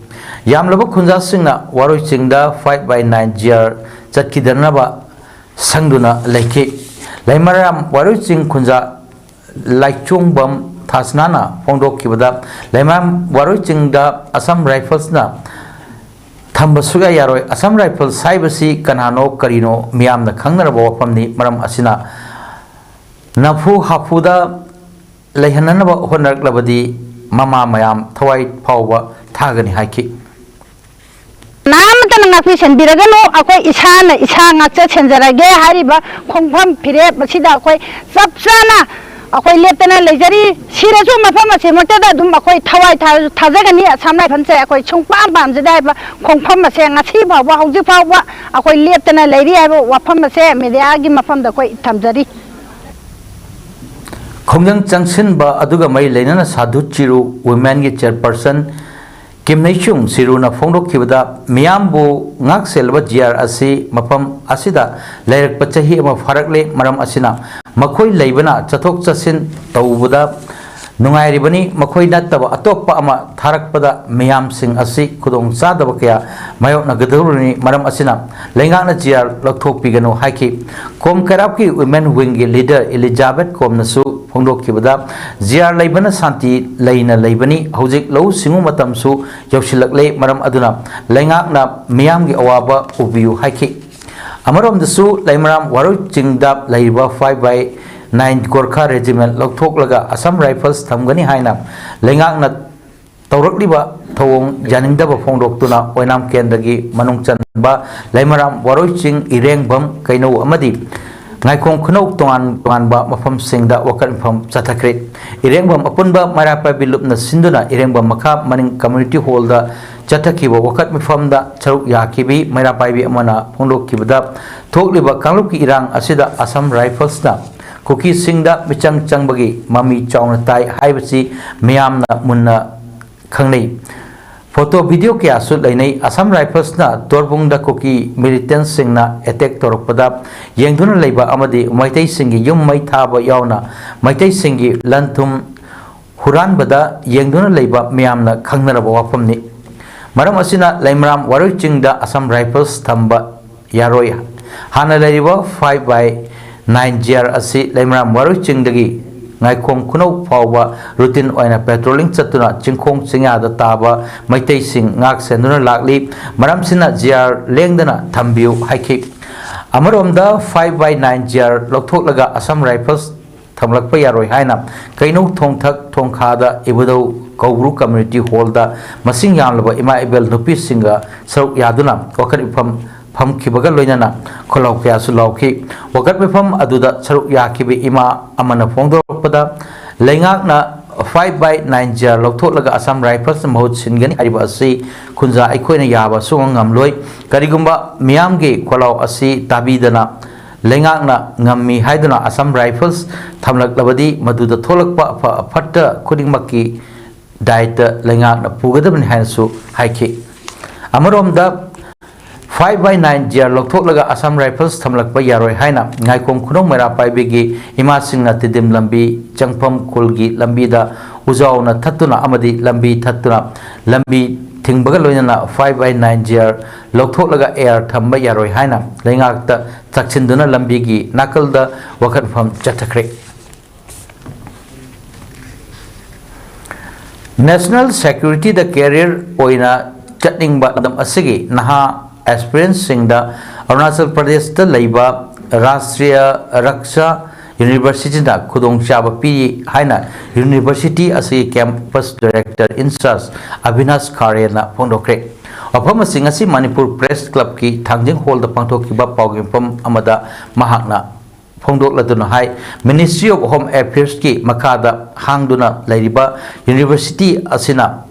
ꯌꯥꯝꯂꯕ ꯈꯨꯟꯖꯥꯁꯤꯡꯅ ꯋꯥꯔꯣꯏ ꯆꯤꯡꯗ five by nine G R ꯆꯠꯈꯤꯗꯅꯕ ꯁꯪꯗꯨꯅ ꯂꯩꯈꯤ꯫ ꯂꯩꯃꯔꯥꯝ ꯋꯥꯔꯣꯏ ꯆꯤꯡ ꯈꯨꯟꯖꯥ ꯂꯥꯏꯆꯣꯡꯕꯝ ꯊꯥꯁꯅꯥꯅ ꯐꯣꯡꯗꯣꯛꯈꯤꯕꯗ, ꯂꯩꯃꯔꯥꯝ ꯋꯥꯔꯣꯏ ꯆꯤꯡꯗ ꯑꯁꯥꯝ ꯔꯥꯏꯐꯜꯁꯅ ꯊꯝꯕ ꯁꯨꯛꯌꯥ ꯌꯥꯔꯣꯏ꯫ ꯑꯁꯥꯝ ꯔꯥꯏꯐꯜꯁ ꯍꯥꯏꯕꯁꯤ ꯀꯅꯥꯅꯣ ꯀꯔꯤꯅꯣ ꯃꯤꯌꯥꯝꯅ ꯈꯪꯅꯔꯕ ꯋꯥꯐꯝꯅꯤ꯫ ꯃꯔꯝ ꯑꯁꯤꯅ ꯅꯝꯐꯨ ꯍꯥꯐꯨꯗ ꯂꯩꯍꯟꯅꯅꯕ ꯍꯣꯠꯅꯔꯛꯂꯕꯗꯤ ꯃꯃꯥ ꯃꯌꯥꯝ ꯊꯋꯥꯏ ꯐꯥꯎꯕ ꯊꯥꯒꯅꯤ ꯍꯥꯏꯈꯤ꯫ ꯀꯅꯥꯃꯠꯇꯅ ꯉꯥꯛꯄꯤ ꯁꯦꯟꯕꯤꯔꯒꯅꯨ꯫ ꯑꯩꯈꯣꯏ ꯏꯁꯥꯅ ꯏꯁꯥ ꯉꯥꯛꯆ ꯁꯦꯟꯖꯔꯒꯦ ꯍꯥꯏꯔꯤꯕ ꯈꯣꯡꯐꯝ ꯐꯤꯔꯦꯞ ꯑꯁꯤꯗ ꯑꯩꯈꯣꯏ ꯆꯞ ꯆꯥꯅ ꯑꯩꯈꯣꯏ ꯂꯦꯞꯇꯅ ꯂꯩꯖꯔꯤ꯫ ꯁꯤꯔꯁꯨ ꯃꯐꯝ ꯑꯁꯤꯃꯛꯇꯗ ꯑꯗꯨꯝ ꯑꯩꯈꯣꯏ ꯊꯋꯥꯏ ꯊꯥ-, ꯊꯥꯖꯒꯅꯤ꯫ ꯑꯁꯥꯝ ꯔꯥꯏꯐꯜꯁꯦ ꯑꯩꯈꯣꯏ ꯁꯨꯡꯄꯥꯝ ꯄꯥꯝꯖꯗꯦ ꯍꯥꯏꯕ ꯈꯣꯡꯐꯝ ꯑꯁꯦ ꯉꯁꯤ ꯐꯥꯎꯕ, ꯍꯧꯖꯤꯛ ꯐꯥꯎꯕ ꯑꯩꯈꯣꯏ ꯂꯦꯞꯇꯅ ꯂꯩꯔꯤ ꯍꯥꯏꯕ ꯋꯥꯐꯝ ꯑꯁꯦ ꯃꯦꯗꯤꯌꯥꯒꯤ ꯃꯐꯝꯗ ꯑꯩꯈꯣꯏ ꯊꯝꯖꯔꯤ꯫ ꯈꯣꯡꯖꯪ ꯆꯪꯁꯤꯟꯕ ꯑꯗꯨꯒ ꯃꯔꯤ ꯂꯩꯅꯅ ꯁꯥꯙꯨ ꯆꯤꯔꯨ ꯋꯨꯃꯦꯟꯒꯤ ꯆꯤꯌꯔꯄꯔꯁꯟ ꯀꯤꯝꯅꯩꯆꯨꯡ ꯁꯤꯔꯨꯅ ꯐꯣꯡꯗꯣꯛꯈꯤꯕꯗ, ꯃꯤꯌꯥꯝꯕꯨ ꯉꯥꯛ ꯁꯦꯜꯂꯕ G R ꯑꯁꯤ ꯃꯐꯝ ꯑꯁꯤꯗ ꯂꯩꯔꯛꯄ ꯆꯍꯤ ꯑꯃ ꯐꯥꯔꯛꯂꯦ꯫ ꯃꯔꯝ ꯑꯁꯤꯅ ꯃꯈꯣꯏ ꯂꯩꯕꯅ ꯆꯠꯊꯣꯛ ꯆꯠꯁꯤꯟ ꯇꯧꯕꯗ ꯅꯨꯡꯉꯥꯏꯔꯤꯕꯅꯤ꯫ ꯃꯈꯣꯏ ꯅꯠꯇꯕ ꯑꯇꯣꯞꯄ ꯑꯃ ꯊꯥꯔꯛꯄꯗ ꯃꯤꯌꯥꯝꯁꯤꯡ ꯑꯁꯤ ꯈꯨꯗꯣꯡꯆꯥꯗꯕ ꯀꯌꯥ ꯃꯥꯌꯣꯛꯅꯒꯗꯧꯔꯤꯕꯅꯤ꯫ ꯃꯔꯝ ꯑꯁꯤꯅ ꯂꯩꯉꯥꯛꯅ ꯖꯤ ꯑꯥꯔ ꯂꯧꯊꯣꯛꯄꯤꯒꯅꯨ ꯍꯥꯏꯈꯤ꯫ ꯀꯣꯝ ꯀꯩꯔꯥꯞꯀꯤ ꯋꯤꯃꯦꯟ ꯋꯤꯡꯒꯤ ꯂꯤꯗꯔ ꯏꯂꯤꯖꯥꯕꯦꯠ ꯀꯣꯝꯅꯁꯨ ꯐꯣꯡꯗꯣꯛꯈꯤꯕꯗ, ꯖꯤ ꯑꯥꯔ ꯂꯩꯕꯅ ꯁꯥꯟꯇꯤ ꯂꯩꯅ ꯂꯩꯕꯅꯤ꯫ ꯍꯧꯖꯤꯛ ꯂꯧꯎ ꯁꯤꯡꯎ ꯃꯇꯝꯁꯨ ꯌꯧꯁꯤꯜꯂꯛꯂꯦ꯫ ꯃꯔꯝ ꯑꯗꯨꯅ ꯂꯩꯉꯥꯛꯅ ꯃꯤꯌꯥꯝꯒꯤ ꯑꯋꯥꯕ ꯎꯕꯤꯌꯨ ꯍꯥꯏꯈꯤ꯫ ꯑꯃꯔꯣꯝꯗꯁꯨ ꯂꯩꯃꯔꯥꯝ ꯋꯥꯔꯣꯏ ꯆꯤꯡꯗ ꯂꯩꯔꯤꯕ five by nine Gorkha Regiment ꯂꯧꯊꯣꯛꯂꯒ Assam Rifles ꯊꯝꯒꯅꯤ ꯍꯥꯏꯅ ꯂꯩꯉꯥꯛꯅ ꯇꯧꯔꯛꯂꯤꯕ ꯊꯧꯑꯣꯡ ꯌꯥꯅꯤꯡꯗꯕ ꯐꯣꯡꯗꯣꯛꯇꯨꯅ ꯑꯣꯏꯅꯥꯝ ꯀꯦꯟꯗ꯭ꯔꯒꯤ ꯃꯅꯨꯡ ꯆꯟꯕ ꯂꯩꯃꯔꯥꯝ ꯋꯥꯔꯣꯏ ꯆꯤꯡ, ꯏꯔꯦꯡꯕꯝ, ꯀꯩꯅꯧ ꯑꯃꯗꯤ ꯉꯥꯏꯈꯣꯡ ꯈꯨꯅꯧ ꯇꯣꯉꯥꯟ ꯇꯣꯉꯥꯟꯕ ꯃꯐꯝꯁꯤꯡꯗ ꯋꯥꯀꯠ ꯃꯤꯐꯝ ꯆꯠꯊꯈ꯭ꯔꯦ꯫ ꯏꯔꯦꯡꯕꯝ ꯑꯄꯨꯟꯕ ꯃꯩꯔꯥ ꯄꯥꯏꯕꯤ ꯂꯨꯞꯅ ꯁꯤꯟꯗꯨꯅ ꯏꯔꯦꯡꯕꯝ ꯃꯈꯥ ꯃꯅꯤꯡ community hall ꯗ ꯆꯠꯊꯈꯤꯕ ꯋꯥꯀꯠ ꯃꯤꯐꯝꯗ ꯁꯔꯨꯛ ꯌꯥꯈꯤꯕꯤ ꯃꯩꯔꯥ ꯄꯥꯏꯕꯤ ꯑꯃꯅ ꯐꯣꯡꯗꯣꯛꯈꯤꯕꯗ, ꯊꯣꯛꯂꯤꯕ ꯀꯥꯡꯂꯨꯞꯀꯤ ꯏꯔꯥꯡ ꯑꯁꯤꯗ Assam Rifles ꯅ ꯀꯨꯀꯤꯁꯤꯡꯗ ꯃꯤꯆꯪ ꯆꯪꯕꯒꯤ ꯃꯃꯤ ꯆꯥꯎꯅ ꯇꯥꯏ ꯍꯥꯏꯕꯁꯤ ꯃꯤꯌꯥꯝꯅ ꯃꯨꯟꯅ ꯈꯪꯅꯩ꯫ Photo video ꯀꯌꯥꯁꯨ ꯂꯩꯅꯩ꯫ Assam Rifles ꯅ ꯇꯣꯔꯕꯨꯡꯗ ꯀꯨꯀꯤ militant ꯁꯤꯡꯅ attack ꯇꯧꯔꯛꯄꯗ ꯌꯦꯡꯗꯨꯅ ꯂꯩꯕ ꯑꯃꯗꯤ ꯃꯩꯇꯩꯁꯤꯡꯒꯤ ꯌꯨꯝ ꯃꯩ ꯊꯥꯕ ꯌꯥꯎꯅ ꯃꯩꯇꯩꯁꯤꯡꯒꯤ ꯂꯟ ꯊꯨꯝ ꯍꯨꯔꯥꯟꯕꯗ ꯌꯦꯡꯗꯨꯅ ꯂꯩꯕ ꯃꯤꯌꯥꯝꯅ ꯈꯪꯅꯔꯕ ꯋꯥꯐꯝꯅꯤ꯫ ꯃꯔꯝ ꯑꯁꯤꯅ ꯂꯩꯃꯔꯥꯝ ꯋꯥꯔꯣꯏ ꯆꯤꯡꯗ Assam Rifles ꯊꯝꯕ ꯌꯥꯔꯣꯏ꯫ ꯍꯥꯟꯅ ꯂꯩꯔꯤꯕ five by nine G R ꯑꯁꯤ ꯂꯩꯃꯔꯥꯝ ꯋꯥꯔꯣꯏ ꯆꯤꯡꯗꯒꯤ ꯉꯥꯏꯈꯣꯡ ꯈꯨꯅꯧ ꯐꯥꯎꯕ routine ꯑꯣꯏꯅ patrolling ꯆꯠꯇꯨꯅ ꯆꯤꯡꯈꯣꯡ ꯆꯤꯡꯌꯥꯗ ꯇꯥꯕ ꯃꯩꯇꯩꯁꯤꯡ ꯉꯥꯛ ꯁꯦꯟꯗꯨꯅ ꯂꯥꯛꯂꯤ꯫ ꯃꯔꯝꯁꯤꯅ G R ꯂꯦꯡꯗꯅ ꯊꯝꯕꯤꯌꯨ ꯍꯥꯏꯈꯤ꯫ ꯑꯃꯔꯣꯝꯗ five by nine G R ꯂꯧꯊꯣꯛꯂꯒ Assam Rifles ꯊꯝꯂꯛꯄ ꯌꯥꯔꯣꯏ ꯍꯥꯏꯅ ꯀꯩꯅꯧ ꯊꯣꯡꯊꯛ ꯊꯣꯡꯈꯥꯗ ꯏꯕꯨꯙꯧ ꯀꯧꯕ꯭ꯔꯨ community hall ꯗ ꯃꯁꯤꯡ ꯌꯥꯝꯂꯕ ꯏꯃꯥ ꯏꯕꯦꯜ ꯅꯨꯄꯤꯁꯤꯡꯒ ꯁꯔꯨꯛ ꯌꯥꯗꯨꯅ ꯋꯥꯀꯠ ꯃꯤꯐꯝ ꯐꯝꯈꯤꯕꯒ ꯂꯣꯏꯅꯅ ꯈꯣꯜꯂꯥꯎ ꯀꯌꯥꯁꯨ ꯂꯥꯎꯈꯤ꯫ ꯋꯥꯀꯠ ꯃꯤꯐꯝ ꯑꯗꯨꯗ ꯁꯔꯨꯛ ꯌꯥꯈꯤꯕ ꯏꯃꯥ ꯑꯃꯅ ꯐꯣꯡꯗꯣꯔꯛꯄꯗ, ꯂꯩꯉꯥꯛꯅ five by nine G R ꯂꯧꯊꯣꯛꯂꯒ Assam Rifles ꯅ ꯃꯍꯨꯠ ꯁꯤꯟꯒꯅꯤ ꯍꯥꯏꯔꯤꯕ ꯑꯁꯤ ꯈꯨꯟꯖꯥ ꯑꯩꯈꯣꯏꯅ ꯌꯥꯕ ꯁꯨꯡꯉꯝ ꯉꯝꯂꯣꯏ꯫ ꯀꯔꯤꯒꯨꯝꯕ ꯃꯤꯌꯥꯝꯒꯤ ꯈꯣꯜꯂꯥꯎ ꯑꯁꯤ ꯇꯥꯕꯤꯗꯅ ꯂꯩꯉꯥꯛꯅ ꯉꯝꯃꯤ ꯍꯥꯏꯗꯨꯅ Assam Rifles ꯊꯝꯂꯛꯂꯕꯗꯤ ꯃꯗꯨꯗ ꯊꯣꯛꯂꯛꯄ ꯑꯐ ꯐꯠꯇ ꯈꯨꯗꯤꯡꯃꯛꯀꯤ ꯗꯥꯏꯇ ꯂꯩꯉꯥꯛꯅ ꯄꯨꯒꯗꯕꯅꯤ ꯍꯥꯏꯅꯁꯨ ꯍꯥꯏꯈꯤ꯫ ꯑꯃꯔꯣꯝꯗ Five by nine G R ꯂꯧꯊꯣꯛꯂꯒ Assam Rifles ꯊꯝꯂꯛꯄ ꯌꯥꯔꯣꯏ ꯍꯥꯏꯅ ꯉꯥꯏꯈꯣꯡ ꯈꯨꯅꯧ ꯃꯩꯔꯥ ꯄꯥꯏꯕꯤꯒꯤ ꯏꯃꯥꯁꯤꯡꯅ ꯇꯤꯗꯤꯝ ꯂꯝꯕꯤ ꯆꯪꯐꯝ ꯈꯨꯜꯒꯤ ꯂꯝꯕꯤꯗ ꯎꯖꯥꯎꯅ ꯊꯠꯇꯨꯅ ꯑꯃꯗꯤ ꯂꯝꯕꯤ ꯊꯠꯇꯨꯅ ꯂꯝꯕꯤ ꯊꯤꯡꯕꯒ ꯂꯣꯏꯅꯅ Five by nine G R ꯂꯧꯊꯣꯛꯂꯒ A R ꯊꯝꯕ ꯌꯥꯔꯣꯏ ꯍꯥꯏꯅ ꯂꯩꯉꯥꯛꯇ ꯆꯥꯛꯁꯤꯟꯗꯨꯅ ꯂꯝꯕꯤꯒꯤ ꯅꯥꯀꯜꯗ ꯋꯥꯀꯠꯐꯝ ꯆꯠꯊꯈ꯭ꯔꯦ꯫ National Security ꯗ career ꯑꯣꯏꯅ ꯆꯠꯅꯤꯡꯕ ꯂꯝꯗꯝ ꯑꯁꯤꯒꯤ ꯅꯍꯥ aspirants ꯁꯤꯡꯗ ꯑꯔꯨꯅꯥꯆꯜ ꯄ꯭ꯔꯗꯦꯁꯇ ꯂꯩꯕ ꯔꯥꯁꯇ꯭ꯔꯤꯌ ꯔꯛꯁꯥ ꯌꯨꯅꯤꯚꯔꯁꯤꯇꯤꯅ ꯈꯨꯗꯣꯡꯆꯥꯕ ꯄꯤꯔꯤ ꯍꯥꯏꯅ ꯌꯨꯅꯤꯚꯔꯁꯤꯇꯤ ꯑꯁꯤꯒꯤ campus director in charge Abinash ꯈꯥꯔꯦꯅ ꯐꯣꯡꯗꯣꯛꯈ꯭ꯔꯦ꯫ ꯋꯥꯐꯝ ꯑꯁꯤ ꯉꯁꯤ ꯃꯅꯤꯄꯨꯔ ꯄ꯭ꯔꯦꯁ ꯀ꯭ꯂꯕꯀꯤ ꯊꯥꯡꯖꯤꯡ ꯍꯣꯜꯗ ꯄꯥꯡꯊꯣꯛꯈꯤꯕ ꯄꯥꯎꯒꯤ ꯃꯤꯐꯝ ꯑꯃꯗ ꯃꯍꯥꯛꯅ ꯐꯣꯡꯗꯣꯛꯂꯗꯨꯅ ꯍꯥꯏ, Ministry of Home Affairs ꯀꯤ ꯃꯈꯥꯗ ꯍꯥꯡꯗꯨꯅ ꯂꯩꯔꯤꯕ ꯌꯨꯅꯤꯚꯔꯁꯤꯇꯤ ꯑꯁꯤꯅ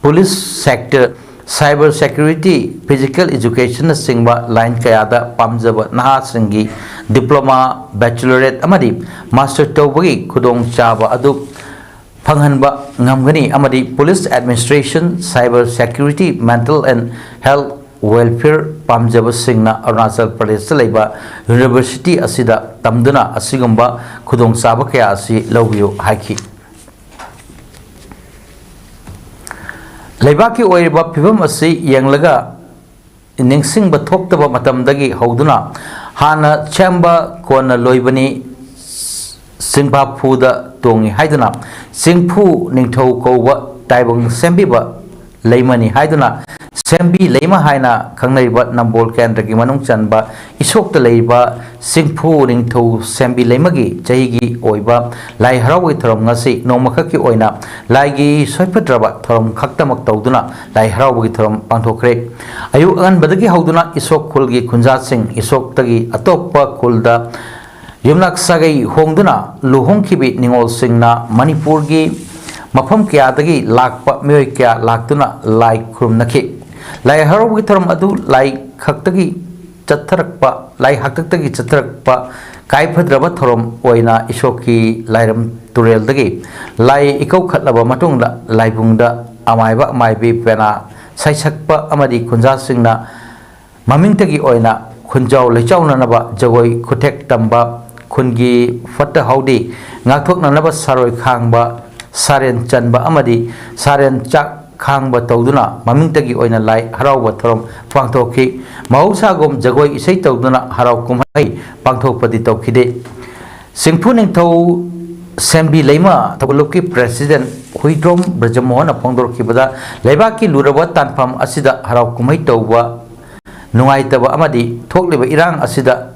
police sector, cyber security, physical education ꯅꯆꯤꯡꯕ line ꯀꯌꯥꯗ ꯄꯥꯝꯖꯕ ꯅꯍꯥꯁꯤꯡꯒꯤ diploma, bachelorate ꯑꯃꯗꯤ master ꯇꯧꯕꯒꯤ ꯈꯨꯗꯣꯡꯆꯥꯕ ꯑꯗꯨ ꯐꯪꯍꯟꯕ ꯉꯝꯒꯅꯤ ꯑꯃꯗꯤ police administration, cyber security, mental and health welfare ꯄꯥꯝꯖꯕꯁꯤꯡꯅ Arunachal ꯄ꯭ꯔꯗꯦꯁꯇ ꯂꯩꯕ ꯌꯨꯅꯤꯚꯔꯁꯤꯇꯤ ꯑꯁꯤꯗ ꯇꯝꯗꯨꯅ ꯑꯁꯤꯒꯨꯝꯕ ꯈꯨꯗꯣꯡꯆꯥꯕ ꯀꯌꯥ ꯑꯁꯤ ꯂꯧꯕꯤꯌꯨ ꯍꯥꯏꯈꯤ꯫ ꯂꯩꯕꯥꯛꯀꯤ ꯑꯣꯏꯔꯤꯕ ꯐꯤꯕꯝ ꯑꯁꯤ ꯌꯦꯡꯂꯒ ꯅꯤꯡꯁꯤꯡꯕ ꯊꯣꯛꯇꯕ ꯃꯇꯝꯗꯒꯤ ꯍꯧꯗꯨꯅ ꯍꯥꯟꯅ ꯁꯦꯝꯕ ꯀꯣꯟꯅ ꯂꯣꯏꯕꯅꯤ, ꯆꯤꯡꯐꯥꯐꯨꯗ ꯇꯣꯡꯏ ꯍꯥꯏꯗꯨꯅ ꯆꯤꯡꯐꯨ ꯅꯤꯡꯊꯧ ꯀꯧꯕ ꯇꯥꯏꯕꯪ ꯁꯦꯝꯕꯤꯕ ꯂꯩꯃꯅꯤ ꯍꯥꯏꯗꯨꯅ ꯁꯦꯝꯕꯤ ꯂꯩꯃ ꯍꯥꯏꯅ ꯈꯪꯅꯔꯤꯕ ꯅꯝꯕꯣꯜ ꯀꯦꯟꯗ꯭ꯔꯒꯤ ꯃꯅꯨꯡ ꯆꯟꯕ ꯏꯁꯣꯛꯇ ꯂꯩꯔꯤꯕ ꯆꯤꯡꯐꯨ ꯅꯤꯡꯊꯧ ꯁꯦꯝꯕꯤ ꯂꯩꯃꯒꯤ ꯆꯍꯤꯒꯤ ꯑꯣꯏꯕ ꯂꯥꯏ ꯍꯔꯥꯎꯕꯒꯤ ꯊꯧꯔꯝ ꯉꯁꯤ ꯅꯣꯡꯃꯈꯛꯀꯤ ꯑꯣꯏꯅ ꯂꯥꯏꯒꯤ ꯁꯣꯏꯐꯗ꯭ꯔꯕ ꯊꯧꯔꯝ ꯈꯛꯇꯃꯛ ꯇꯧꯗꯨꯅ ꯂꯥꯏ ꯍꯔꯥꯎꯕꯒꯤ ꯊꯧꯔꯝ ꯄꯥꯡꯊꯣꯛꯈ꯭ꯔꯦ꯫ ꯑꯌꯨꯛ ꯑꯉꯟꯕꯗꯒꯤ ꯍꯧꯗꯨꯅ ꯏꯁꯣꯛ ꯈꯨꯜꯒꯤ ꯈꯨꯟꯖꯥꯁꯤꯡ ꯏꯁꯣꯛꯇꯒꯤ ꯑꯇꯣꯞꯄ ꯈꯨꯜꯗ ꯌꯨꯝꯅꯥꯛ ꯁꯥꯒꯩ ꯍꯣꯡꯗꯨꯅ ꯂꯨꯍꯣꯡꯈꯤꯕꯤ ꯅꯤꯉꯣꯜꯁꯤꯡꯅ ꯃꯅꯤꯄꯨꯔꯒꯤ ꯃꯐꯝ ꯀꯌꯥꯗꯒꯤ ꯂꯥꯛꯄ ꯃꯤꯑꯣꯏ ꯀꯌꯥ ꯂꯥꯛꯇꯨꯅ ꯂꯥꯏ ꯈꯨꯔꯨꯝꯅꯈꯤ꯫ ꯂꯥꯏ ꯍꯔꯥꯎꯕꯒꯤ ꯊꯧꯔꯝ ꯑꯗꯨ ꯂꯥꯏ ꯈꯛꯇꯒꯤ ꯆꯠꯊꯔꯛꯄ, ꯂꯥꯏ ꯍꯥꯛꯇꯛꯇꯒꯤ ꯆꯠꯊꯔꯛꯄ ꯀꯥꯏꯐꯗ꯭ꯔꯕ ꯊꯧꯔꯝ ꯑꯣꯏꯅ ꯏꯁꯣꯛꯀꯤ ꯂꯥꯏꯔꯝ ꯇꯨꯔꯦꯜꯗꯒꯤ ꯂꯥꯏ ꯏꯀꯧꯈꯠꯂꯕ ꯃꯇꯨꯡꯗ ꯂꯥꯏꯕꯨꯡꯗ ꯑꯃꯥꯏꯕ ꯑꯃꯥꯏꯕꯤ ꯄꯦꯅꯥ ꯁꯩꯁꯛꯄ ꯑꯃꯗꯤ ꯈꯨꯟꯖꯥꯁꯤꯡꯅ ꯃꯃꯤꯡꯇꯒꯤ ꯑꯣꯏꯅ ꯈꯨꯟꯖꯥꯎ ꯂꯩꯆꯥꯎꯅꯅꯕ ꯖꯒꯣꯏ ꯈꯨꯊꯦꯛ ꯇꯝꯕ, ꯈꯨꯟꯒꯤ ꯐꯠꯇ ꯍꯥꯎꯗꯤ ꯉꯥꯛꯊꯣꯛꯅꯅꯕ ꯁꯥꯔꯣꯏ ꯈꯥꯡꯕ, ꯁꯥꯔꯦꯟ ꯆꯟꯕ ꯑꯃꯗꯤ ꯁꯥꯔꯦꯟ ꯆꯥꯛ ꯈꯥꯡꯕ ꯇꯧꯗꯨꯅ ꯃꯃꯤꯡꯇꯒꯤ ꯑꯣꯏꯅ ꯂꯥꯏ ꯍꯔꯥꯎꯕ ꯊꯧꯔꯝ ꯄꯥꯡꯊꯣꯛꯈꯤ꯫ ꯃꯍꯧꯁꯥꯒꯨꯝ ꯖꯒꯣꯏ ꯏꯁꯩ ꯇꯧꯗꯨꯅ ꯍꯔꯥꯎ ꯀꯨꯝꯍꯩ ꯄꯥꯡꯊꯣꯛꯄꯗꯤ ꯇꯧꯈꯤꯗꯦ꯫ ꯁꯤꯡꯐꯨ ꯅꯤꯡꯊꯧ ꯁꯦꯝꯕꯤ ꯂꯩꯃ ꯊꯧꯒꯜꯂꯨꯞꯀꯤ president ꯍꯨꯏꯗ꯭ꯔꯣꯝ ꯕ꯭ꯔꯖꯃꯣꯍꯟꯅ ꯐꯣꯡꯗꯣꯔꯛꯈꯤꯕꯗ, ꯂꯩꯕꯥꯛꯀꯤ ꯂꯨꯔꯕ ꯇꯥꯟꯐꯝ ꯑꯁꯤꯗ ꯍꯔꯥꯎ ꯀꯨꯝꯍꯩ ꯇꯧꯕ ꯅꯨꯡꯉꯥꯏꯇꯕ ꯑꯃꯗꯤ ꯊꯣꯛꯂꯤꯕ ꯏꯔꯥꯡ ꯑꯁꯤꯗ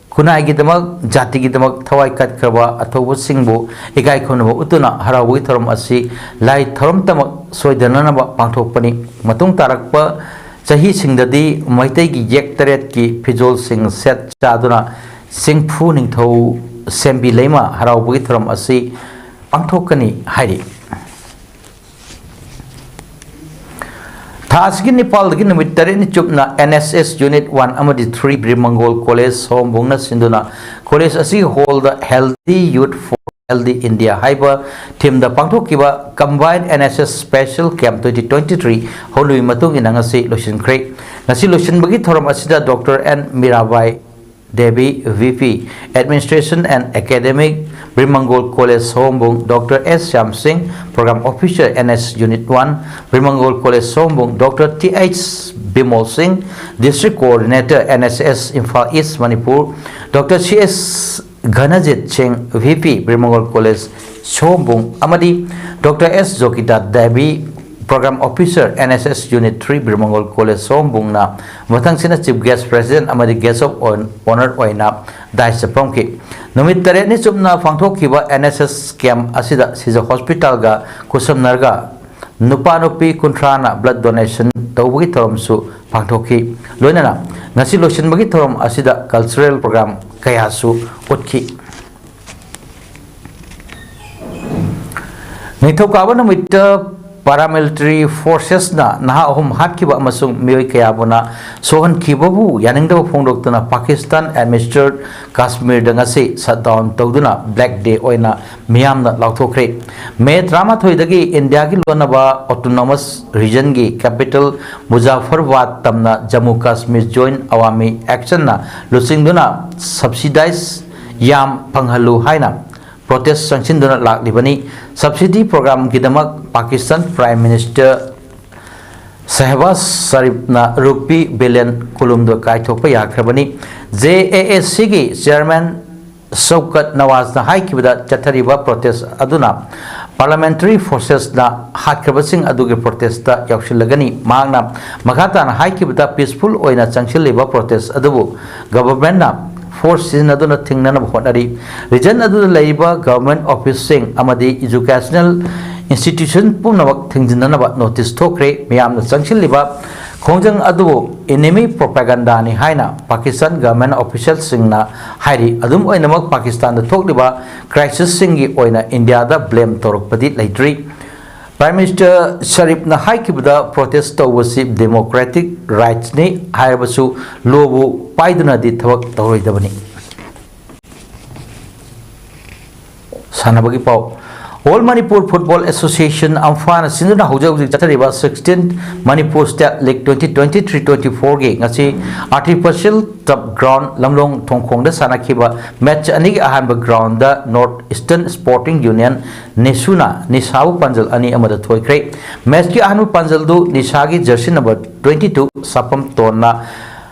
ꯈꯨꯟꯅꯥꯏꯒꯤꯗꯃꯛ, ꯖꯥꯇꯤꯒꯤꯗꯃꯛ ꯊꯋꯥꯏ ꯀꯠꯈ꯭ꯔꯕ ꯑꯊꯧꯕꯁꯤꯡꯕꯨ ꯏꯀꯥꯏ ꯈꯨꯝꯅꯕ ꯎꯠꯇꯨꯅ ꯍꯔꯥꯎꯕꯒꯤ ꯊꯧꯔꯝ ꯑꯁꯤ ꯂꯥꯏ ꯊꯧꯔꯝꯇꯃꯛ ꯁꯣꯏꯗꯅꯅꯕ ꯄꯥꯡꯊꯣꯛꯄꯅꯤ꯫ ꯃꯇꯨꯡ ꯇꯥꯔꯛꯄ ꯆꯍꯤꯁꯤꯡꯗꯗꯤ ꯃꯩꯇꯩꯒꯤ ꯌꯦꯛ ꯇꯔꯦꯠꯀꯤ ꯐꯤꯖꯣꯜꯁꯤꯡ ꯁꯦꯠ ꯆꯥꯗꯨꯅ ꯁꯤꯡꯐꯨ ꯅꯤꯡꯊꯧ ꯁꯦꯝꯕꯤ ꯂꯩꯃ ꯍꯔꯥꯎꯕꯒꯤ ꯊꯧꯔꯝ ꯑꯁꯤ ꯄꯥꯡꯊꯣꯛꯀꯅꯤ ꯍꯥꯏꯔꯤ꯫ ꯊꯥ ꯑꯁꯤꯒꯤ ꯅꯤꯄꯥꯜꯗꯒꯤ ꯅꯨꯃꯤꯠ ꯇꯔꯦꯠꯅꯤ ꯆꯨꯞꯅ N S S Unit one ꯑꯃꯗꯤ three ꯕ꯭ꯔꯤꯃꯪꯒꯣꯜ ꯀꯣꯂꯦꯖ ꯁꯑꯣꯝꯕꯨꯡꯅ ꯁꯤꯟꯗꯨꯅ ꯀꯣꯂꯦꯖ ꯑꯁꯤꯒꯤ ꯍꯣꯜꯗ Healthy Youth for Healthy India ꯍꯥꯏꯕ ꯊꯤꯝꯗ ꯄꯥꯡꯊꯣꯛꯈꯤꯕ Combined N S S Special Camp twenty twenty-three ꯍꯧꯂꯨꯏ ꯃꯇꯨꯡ ꯏꯟꯅ ꯉꯁꯤ ꯂꯣꯏꯁꯤꯟꯈ꯭ꯔꯦ꯫ ꯉꯁꯤ ꯂꯣꯏꯁꯤꯟꯕꯒꯤ ꯊꯧꯔꯝ ꯑꯁꯤꯗ doctor N Mirabai Devi, V P, Administration and Academic, Brimangol college Sawombung, doctor S Shyam Singh, Program Officer N S Unit one, Brimangol college Sawombung, doctor T H Bimol Singh, District Coordinator N S S Imphal east Manipur, doctor C S Ghanajit Singh, V P, Brimangol college Sawombung, ꯑꯃꯗꯤ doctor S Jogita Devi, Program Officer N S S Unit three Brimangol college ꯁꯑꯣꯝꯕꯨꯡꯅ ꯃꯊꯪꯁꯤꯅ Chief Guest, President ꯑꯃꯗꯤ Guest of Hon-, Honour ꯑꯣꯏꯅ ꯗꯥꯏꯁꯇ ꯐꯝꯈꯤ꯫ ꯅꯨꯃꯤꯠ ꯇꯔꯦꯠꯅꯤ ꯆꯨꯞꯅ ꯄꯥꯡꯊꯣꯛꯈꯤꯕ N S S camp ꯑꯁꯤꯗ ꯁꯤꯖ ꯍꯣꯁꯄꯤꯇꯥꯜꯒ ꯈꯨꯠꯁꯝꯅꯔꯒ ꯅꯨꯄꯥ ꯅꯨꯄꯤ ꯀꯨꯟꯊ꯭ꯔꯥꯅ blood donation ꯇꯧꯕꯒꯤ ꯊꯧꯔꯝꯁꯨ ꯄꯥꯡꯊꯣꯛꯈꯤ꯫ ꯂꯣꯏꯅꯅ ꯉꯁꯤ ꯂꯣꯏꯁꯤꯟꯕꯒꯤ ꯊꯧꯔꯝ ꯑꯁꯤꯗ cultural program ꯀꯌꯥꯁꯨ ꯎꯠꯈꯤ꯫ ꯅꯤꯡꯊꯧꯀꯥꯕ ꯅꯨꯃꯤꯠꯇ Paramilitary Forcesꯅ ꯅꯍꯥ ꯑꯍꯨꯝ ꯍꯥꯠꯈꯤꯕ ꯑꯃꯁꯨꯡ ꯃꯤꯑꯣꯏ ꯀꯌꯥꯕꯨꯅ ꯁꯣꯛꯍꯟꯈꯤꯕꯕꯨ ꯌꯥꯅꯤꯡꯗꯕ ꯐꯣꯡꯗꯣꯛꯇꯨꯅ Pakistan administered Kashmirꯗ ꯉꯁꯤ shutdown ꯇꯧꯗꯨꯅ Black Day ꯑꯣꯏꯅ ꯃꯤꯌꯥꯝꯅ ꯂꯥꯎꯊꯣꯛꯈ꯭ꯔꯦ꯫ ꯃꯦ ꯇꯔꯥꯃꯥꯊꯣꯏꯗꯒꯤ ꯏꯟꯗꯤꯌꯥꯒꯤ ꯂꯣꯟꯅꯕ Autonomous Regionꯒꯤ capital Muzaffarabad ꯇꯝꯅ Jammu Kashmir Joint Awami Actionꯅ ꯂꯨꯆꯤꯡꯗꯨꯅ subsidized ꯌꯥꯝ ꯐꯪꯍꯜꯂꯨ ꯍꯥꯏꯅ protest ꯆꯪꯁꯤꯟꯗꯨꯅ ꯂꯥꯛꯂꯤꯕꯅꯤ꯫ Subsidy programꯒꯤꯗꯃꯛ Pakistan Prime Minister ꯁꯍꯕꯥꯖ ꯁꯔꯤꯐꯅ ꯔꯨꯄꯤ ꯕꯤꯂꯤꯌꯟ ꯀꯨꯟꯍꯨꯝꯗꯣꯏ ꯀꯥꯏꯊꯣꯛꯄ ꯌꯥꯈ꯭ꯔꯕꯅꯤ꯫ JAACꯒꯤ chairman ꯁꯧꯀꯠ ꯅꯋꯥꯖꯅ ꯍꯥꯏꯈꯤꯕꯗ, ꯆꯠꯊꯔꯤꯕ protest ꯑꯗꯨꯅ Paramilitary Forcesꯅ ꯍꯥꯠꯈ꯭ꯔꯕꯁꯤꯡ ꯑꯗꯨꯒꯤ protestꯇ ꯌꯥꯎꯁꯤꯜꯂꯒꯅꯤ꯫ ꯃꯍꯥꯛꯅ ꯃꯈꯥ ꯇꯥꯅ ꯍꯥꯏꯈꯤꯕꯗ, peaceful ꯑꯣꯏꯅ ꯆꯪꯁꯤꯜꯂꯤꯕ protest ꯑꯗꯨꯕꯨ governmentꯅ force ꯁꯤꯖꯤꯟꯅꯗꯨꯅ ꯊꯤꯡꯅꯅꯕ ꯍꯣꯠꯅꯔꯤ꯫ Region ꯑꯗꯨꯗ ꯂꯩꯔꯤꯕ government officeꯁꯤꯡ ꯑꯃꯗꯤ educational institution ꯄꯨꯝꯅꯃꯛ ꯊꯤꯡꯖꯤꯟꯅꯅꯕ notice ꯊꯣꯛꯈ꯭ꯔꯦ꯫ ꯃꯤꯌꯥꯝꯅ ꯆꯪꯁꯤꯜꯂꯤꯕ ꯈꯣꯡꯖꯪ ꯑꯗꯨꯕꯨ enemy propagandaꯅꯤ ꯍꯥꯏꯅ Pakistan government officialꯁꯤꯡꯅ ꯍꯥꯏꯔꯤ꯫ ꯑꯗꯨꯝ ꯑꯣꯏꯅꯃꯛ, Pakistanꯗ ꯊꯣꯛꯂꯤꯕ crisisꯁꯤꯡꯒꯤ ꯑꯣꯏꯅ ꯏꯟꯗꯤꯌꯥꯗ blame ꯇꯧꯔꯛꯄꯗꯤ ꯂꯩꯇ꯭ꯔꯤ꯫ Prime Minister ꯁꯔꯤꯐꯅ ꯍꯥꯏꯈꯤꯕꯗ, protest ꯇꯧꯕꯁꯤ democratic rightsꯅꯤ ꯍꯥꯏꯔꯕꯁꯨ, lawꯕꯨ ꯄꯥꯏꯗꯨꯅꯗꯤ ꯊꯕꯛ ꯇꯧꯔꯣꯏꯗꯕꯅꯤ꯫ ꯁꯥꯟꯅꯕꯒꯤ ꯄꯥꯎ꯫ All Manipur Football Association, ꯑꯝꯐꯥꯅ ꯁꯤꯟꯗꯨꯅ ꯍꯧꯖꯤꯛ ꯍꯧꯖꯤꯛ ꯆꯠꯊꯔꯤꯕ sixteenth Manipur State League twenty twenty-three twenty-fourꯒꯤ ꯉꯁꯤ artificial turf ground ꯂꯝꯂꯣꯡ ꯊꯣꯡꯈꯣꯡꯗ ꯁꯥꯟꯅꯈꯤꯕ match ꯑꯅꯤꯒꯤ ꯑꯍꯥꯟꯕ groundꯗ North Eastern Sporting Union, NESUꯅ NISAꯕꯨ ꯄꯥꯟꯖꯜ ꯑꯅꯤ ꯑꯃꯗ ꯊꯣꯏꯈ꯭ꯔꯦ꯫ Matchꯀꯤ ꯑꯍꯥꯟꯕ ꯄꯥꯟꯖꯜꯗꯨ NISAꯒꯤ jersey number twenty-two ꯁꯥꯄꯝ ꯇꯣꯟꯅ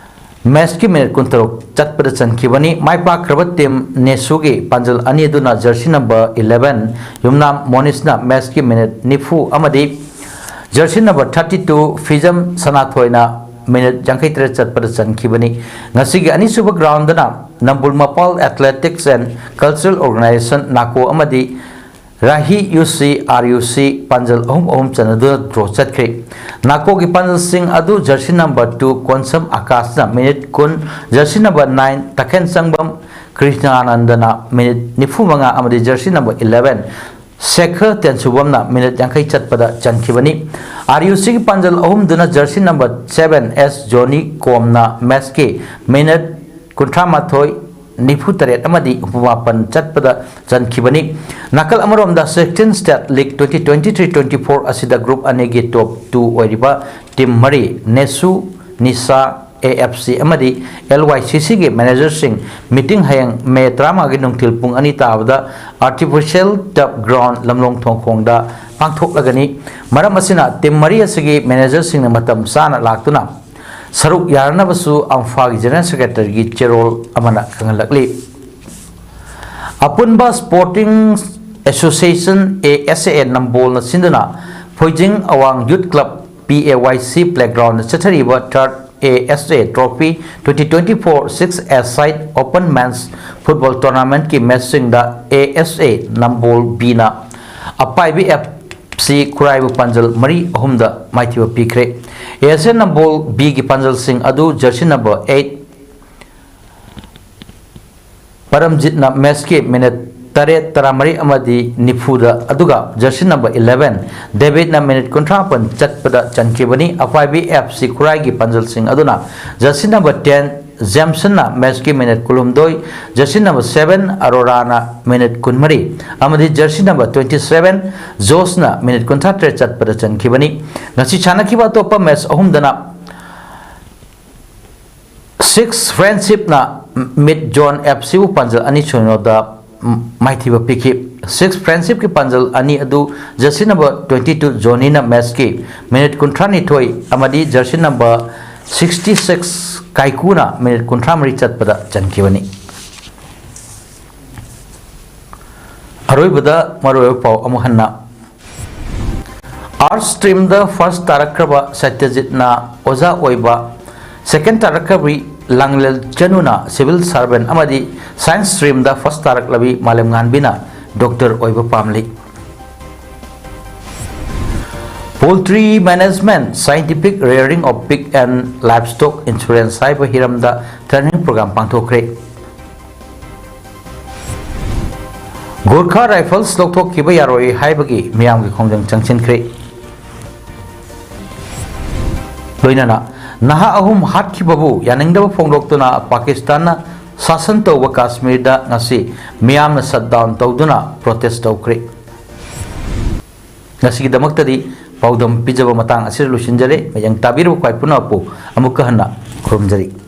matchꯀꯤ minute ꯀꯨꯟꯇꯔꯨꯛ ꯆꯠꯄꯗ ꯆꯟꯈꯤꯕꯅꯤ꯫ ꯃꯥꯏ ꯄꯥꯛꯈ꯭ꯔꯕ team NESUꯒꯤ ꯄꯥꯟꯖꯜ ꯑꯅꯤ ꯑꯗꯨꯅ jersey number eleven ꯌꯨꯝꯅꯥꯝ ꯃꯣꯅꯤꯁꯅ matchꯀꯤ minute ꯅꯤꯐꯨ ꯑꯃꯗꯤ jersey number thirty-two ꯐꯤꯖꯝ ꯁꯅꯥꯊꯣꯏꯅ minute ꯌꯥꯡꯈꯩ ꯇꯔꯦꯠ ꯆꯠꯄꯗ ꯆꯟꯈꯤꯕꯅꯤ꯫ ꯉꯁꯤꯒꯤ ꯑꯅꯤꯁꯨꯕ groundꯗꯅ ꯅꯝꯕꯨꯜ ꯃꯄꯥꯜ Athletics and Cultural Organization, NACO, ꯑꯃꯗꯤ Rahi U C are you ꯁꯤ ꯄꯥꯟꯖꯜ ꯑꯍꯨꯝ ꯑꯍꯨꯝ ꯆꯟꯅꯗꯨꯅ draw ꯆꯠꯈ꯭ꯔꯦ꯫ NACOꯒꯤ ꯄꯥꯟꯖꯜꯁꯤꯡ ꯑꯗꯨ jersey number two Konsam ꯑꯀꯥꯁꯅ minute ꯀꯨꯟ, jersey number nine ꯇꯈꯦꯟ ꯆꯪꯕꯝ ꯀ꯭ꯔꯤꯁꯅꯥꯅꯟꯗꯅ minute ꯅꯤꯐꯨ ꯃꯉꯥ ꯑꯃꯗꯤ jersey number eleven ꯁꯦꯈꯔ ꯇꯦꯟꯁꯨꯕꯝꯅ ꯃꯤꯅꯠ ꯌꯥꯡꯈꯩ ꯆꯠꯄꯗ ꯆꯟꯈꯤꯕꯅꯤ꯫ ꯑꯥꯔ ꯌꯨ ꯁꯤꯒꯤ ꯄꯥꯟꯖꯜ ꯑꯍꯨꯝꯗꯨꯅ jersey number seven S Joni ꯀꯣꯝꯅ ꯃꯦꯠꯁꯀꯤ ꯃꯤꯅꯠ ꯀꯨꯟꯊ꯭ꯔꯥ ꯃꯥꯊꯣꯏ, ꯅꯤꯐꯨ ꯇꯔꯦꯠ ꯑꯃꯗꯤ ꯍꯨꯝꯐꯨ ꯃꯥꯄꯟ ꯆꯠꯄꯗ ꯆꯟꯈꯤꯕꯅꯤ꯫ ꯅꯥꯀꯜ ꯑꯃꯔꯣꯝꯗ sixteen state league twenty twenty three twenty four ꯑꯁꯤꯗ ꯒ꯭ꯔꯨꯞ ꯑꯅꯤꯒꯤ ꯇꯣꯞ ꯇꯨ ꯑꯣꯏꯔꯤꯕ ꯇꯤꯝ ꯃꯔꯤ, ꯅꯦꯁꯨ, ꯅꯤꯁꯥ, ꯑꯦ ꯑꯦꯐ ꯁꯤ ꯑꯃꯗꯤ ꯑꯦꯜ ꯋꯥꯏ ꯁꯤ ꯁꯤꯒꯤ ꯃꯦꯅꯦꯖꯔꯁꯤꯡ ꯃꯤꯇꯤꯡ ꯍꯌꯦꯡ ꯃꯦ ꯇꯔꯥꯃꯉꯥꯒꯤ ꯅꯨꯡꯊꯤꯜ ꯄꯨꯡ ꯑꯅꯤ ꯇꯥꯕꯗ ꯑꯥꯔꯇꯤꯐꯤꯁꯤꯌꯦꯜ ꯇꯔꯐ ꯒ꯭ꯔꯥꯎꯟ ꯂꯝꯂꯣꯡ ꯊꯣꯡꯈꯣꯡꯗ ꯄꯥꯡꯊꯣꯛꯂꯒꯅꯤ꯫ ꯃꯔꯝ ꯑꯁꯤꯅ ꯇꯤꯝ ꯃꯔꯤ ꯑꯁꯤꯒꯤ ꯃꯦꯅꯦꯖꯔꯁꯤꯡꯅ ꯃꯇꯝ ꯆꯥꯅ ꯂꯥꯛꯇꯨꯅ ꯁꯔꯨꯛ ꯌꯥꯅꯅꯕꯁꯨ ꯑꯝꯐꯥꯒꯤ ꯖꯦꯅꯔꯦꯜ ꯁꯦꯀ꯭ꯔꯦꯇꯔꯤꯒꯤ ꯆꯦꯔꯣꯜ ꯑꯃꯅ ꯈꯪꯍꯜꯂꯛꯂꯤ꯫ ꯑꯄꯨꯟꯕ ꯁ꯭ꯄꯣꯔꯇꯤꯡ ꯑꯦꯁꯣꯁꯤꯌꯦꯁꯟ, ꯑꯦ ꯑꯦꯁ ꯑꯦ, ꯅꯝꯕꯣꯜꯅ ꯁꯤꯟꯗꯨꯅ ꯐꯣꯏꯖꯤꯡ ꯑꯋꯥꯡ ꯌꯨꯠ ꯀ꯭ꯂꯕ, ꯄꯤ ꯑꯦ ꯋꯥꯏ ꯁꯤ, ꯄ꯭ꯂꯦꯒ꯭ꯔꯥꯎꯟꯗ ꯆꯠꯊꯔꯤꯕ ꯊꯥꯔꯠ A S A trophy twenty twenty four six A side open men's football ꯇꯣꯔꯅꯥꯃꯦꯟꯠꯀꯤ ꯃꯦꯆꯁꯤꯡꯗ ꯑꯦ ꯑꯦꯁ ꯑꯦ ꯅꯝꯕꯣꯜ ꯕꯤꯅ ꯑꯄꯥꯏꯕꯤ ꯑꯦꯐ ꯁꯤ ꯈꯨꯔꯥꯏꯕꯨ ꯄꯥꯟꯖꯜ ꯃꯔꯤ ꯑꯍꯨꯝꯗ ꯃꯥꯏꯊꯤꯕ ꯄꯤꯈ꯭ꯔꯦ꯫ ꯑꯦ ꯑꯦꯁ ꯑꯦ ꯅꯝꯕꯣꯜ ꯕꯤꯒꯤ ꯄꯥꯟꯖꯜꯁꯤꯡ ꯑꯗꯨ ꯖꯔꯁꯤ ꯅꯝꯕꯔ ꯑꯩꯠ ꯄꯔꯝꯖꯤꯠꯅ ꯃꯦꯠꯁꯀꯤ ꯃꯤꯅꯤꯠ ꯇꯔꯦꯠ, ꯇꯔꯥꯃꯔꯤ ꯑꯃꯗꯤ ꯅꯤꯐꯨꯗ, ꯑꯗꯨꯒ ꯖꯔꯁꯤ ꯅꯝꯕꯔ ꯏꯂꯦꯚꯦꯟ ꯗꯦꯕꯤꯠꯅ ꯃꯤꯅꯤꯠ ꯀꯨꯟꯊ꯭ꯔꯥ ꯃꯥꯄꯟ ꯆꯠꯄꯗ ꯆꯟꯈꯤꯕꯅꯤ꯫ ꯑꯄꯥꯏꯕꯤ ꯑꯦꯐ ꯁꯤ ꯈꯨꯔꯥꯏꯒꯤ ꯄꯥꯟꯖꯜꯁꯤꯡ ꯑꯗꯨꯅ ꯖꯔꯁꯤ ꯅꯝꯕꯔ ꯇꯦꯟ ꯖꯦꯝꯁꯟꯅ ꯃꯦꯠꯁꯀꯤ ꯃꯤꯅꯤꯠ ꯀꯨꯟꯍꯨꯝꯗꯣꯏ, ꯖꯔꯁꯤ ꯅꯝꯕꯔ ꯁꯚꯦꯟ ꯑꯔꯣꯔꯥꯅ ꯃꯤꯅꯤꯠ ꯀꯨꯟꯃꯔꯤ ꯑꯃꯗꯤ ꯖꯔꯁꯤ ꯅꯝꯕꯔ ꯇ꯭ꯋꯦꯟꯇꯤ ꯁꯚꯦꯟ ꯖꯣꯁꯅ ꯃꯤꯅꯤꯠ ꯀꯨꯟꯊ꯭ꯔꯥ ꯇꯔꯦꯠ ꯆꯠꯄꯗ ꯆꯟꯈꯤꯕꯅꯤ꯫ ꯉꯁꯤ ꯁꯥꯟꯅꯈꯤꯕ ꯑꯇꯣꯞꯄ ꯃꯦꯠꯁ ꯑꯍꯨꯝꯗꯅ ꯁꯤꯛꯁ ꯐ꯭ꯔꯦꯟꯁꯤꯞꯅ ꯃꯤꯗ ꯖꯣꯟ ꯑꯦꯐ ꯁꯤꯕꯨ ꯄꯥꯟꯖꯜ ꯑꯅꯤ ꯁꯤꯅꯣꯗ ꯃꯥꯏꯊꯤꯕ ꯄꯤꯈꯤ꯫ ꯁꯤꯛꯁ ꯐ꯭ꯔꯦꯟꯁꯤꯞꯀꯤ ꯄꯥꯟꯖꯜ ꯑꯅꯤ ꯑꯗꯨ ꯖꯔꯁꯤ ꯅꯝꯕꯔ ꯇ꯭ꯋꯦꯟꯇꯤ ꯇꯨ ꯖꯣꯅꯤꯅ ꯃꯦꯠꯁꯀꯤ ꯃꯤꯅꯤꯠ ꯀꯨꯟꯊ꯭ꯔꯥꯅꯤꯊꯣꯏ ꯑꯃꯗꯤ ꯖꯔꯁꯤ ꯅꯝꯕꯔ ꯁꯤꯛꯁꯇꯤ ꯁꯤꯛꯁ ꯀꯥꯏꯀꯨꯅ ꯃꯤꯅꯤꯠ ꯀꯨꯟꯊ꯭ꯔꯥꯃꯔꯤ ꯆꯠꯄꯗ ꯆꯟꯈꯤꯕꯅꯤ꯫ ꯑꯔꯣꯏꯕꯗ ꯃꯔꯨꯑꯣꯏꯕ ꯄꯥꯎ ꯑꯃꯨꯛ ꯍꯟꯅ꯫ ꯑꯥꯔꯠꯁ ꯁ꯭ꯇ꯭ꯔꯤꯝꯗ ꯐꯥꯔꯁ ꯇꯥꯔꯛꯈ꯭ꯔꯕ ꯁꯇ꯭ꯌꯖꯤꯠꯅ ꯑꯣꯖꯥ ꯑꯣꯏꯕ, ꯁꯦꯀꯦꯟ ꯇꯥꯔꯛꯈ꯭ꯔꯕꯤ ꯂꯥꯡꯂꯦꯜ ꯆꯅꯨꯅ ꯁꯤꯚꯤꯜ ꯁꯥꯔꯚꯦꯟ ꯑꯃꯗꯤ ꯁꯥꯏꯟꯁ ꯁ꯭ꯇ꯭ꯔꯤꯝꯗ ꯐꯥꯔꯁ ꯇꯥꯔꯛꯂꯕꯤ ꯃꯥꯂꯦꯝꯉꯥꯟꯕꯤꯅ ꯗꯣꯛꯇꯔ ꯑꯣꯏꯕ ꯄꯥꯝꯂꯤ꯫ Poultry Management, Scientific Rearing of Pig and Livestock Insurance ꯍꯥꯏꯕ ꯍꯤꯔꯝꯗ ꯇ꯭ꯔꯦꯅꯤꯡ ꯄ꯭ꯔꯣꯒ꯭ꯔꯥꯝ ꯄꯥꯡꯊꯣꯛꯈ꯭ꯔꯦ꯫ ꯒꯨꯔꯈꯥ ꯔꯥꯏꯐꯜꯁ ꯂꯧꯊꯣꯛꯈꯤꯕ ꯌꯥꯔꯣꯏ ꯍꯥꯏꯕꯒꯤ ꯃꯤꯌꯥꯝꯒꯤ ꯈꯣꯡꯖꯪ ꯆꯪꯁꯤꯟꯈ꯭ꯔꯦ꯫ ꯂꯣꯏꯅꯅ ꯅꯍꯥ ꯑꯍꯨꯝ ꯍꯥꯠꯈꯤꯕꯕꯨ ꯌꯥꯅꯤꯡꯗꯕ ꯐꯣꯡꯗꯣꯛꯇꯨꯅ ꯄꯥꯀꯤꯁꯇꯥꯟꯅ ꯁꯥꯁꯟ ꯇꯧꯕ ꯀꯥꯁꯃꯤꯔꯗ ꯉꯁꯤ ꯃꯤꯌꯥꯝꯅ ꯁꯠ ꯗꯥꯎꯟ ꯇꯧꯗꯨꯅ ꯄ꯭ꯔꯣꯇꯦꯁ ꯇꯧꯈ꯭ꯔꯦ꯫ ꯉꯁꯤꯒꯤꯗꯃꯛꯇꯗꯤ ꯄꯥꯎꯗꯝ ꯄꯤꯖꯕ ꯃꯇꯥꯡ ꯑꯁꯤꯗ ꯂꯣꯏꯁꯤꯟꯖꯔꯦ꯫ ꯃꯌꯦꯡ ꯇꯥꯕꯤꯔꯕ ꯈ꯭ꯋꯥꯏ ꯄꯨꯝꯅꯃꯛꯄꯨ ꯑꯃꯨꯛꯀ ꯍꯟꯅ ꯈꯨꯔꯨꯝꯖꯔꯤ꯫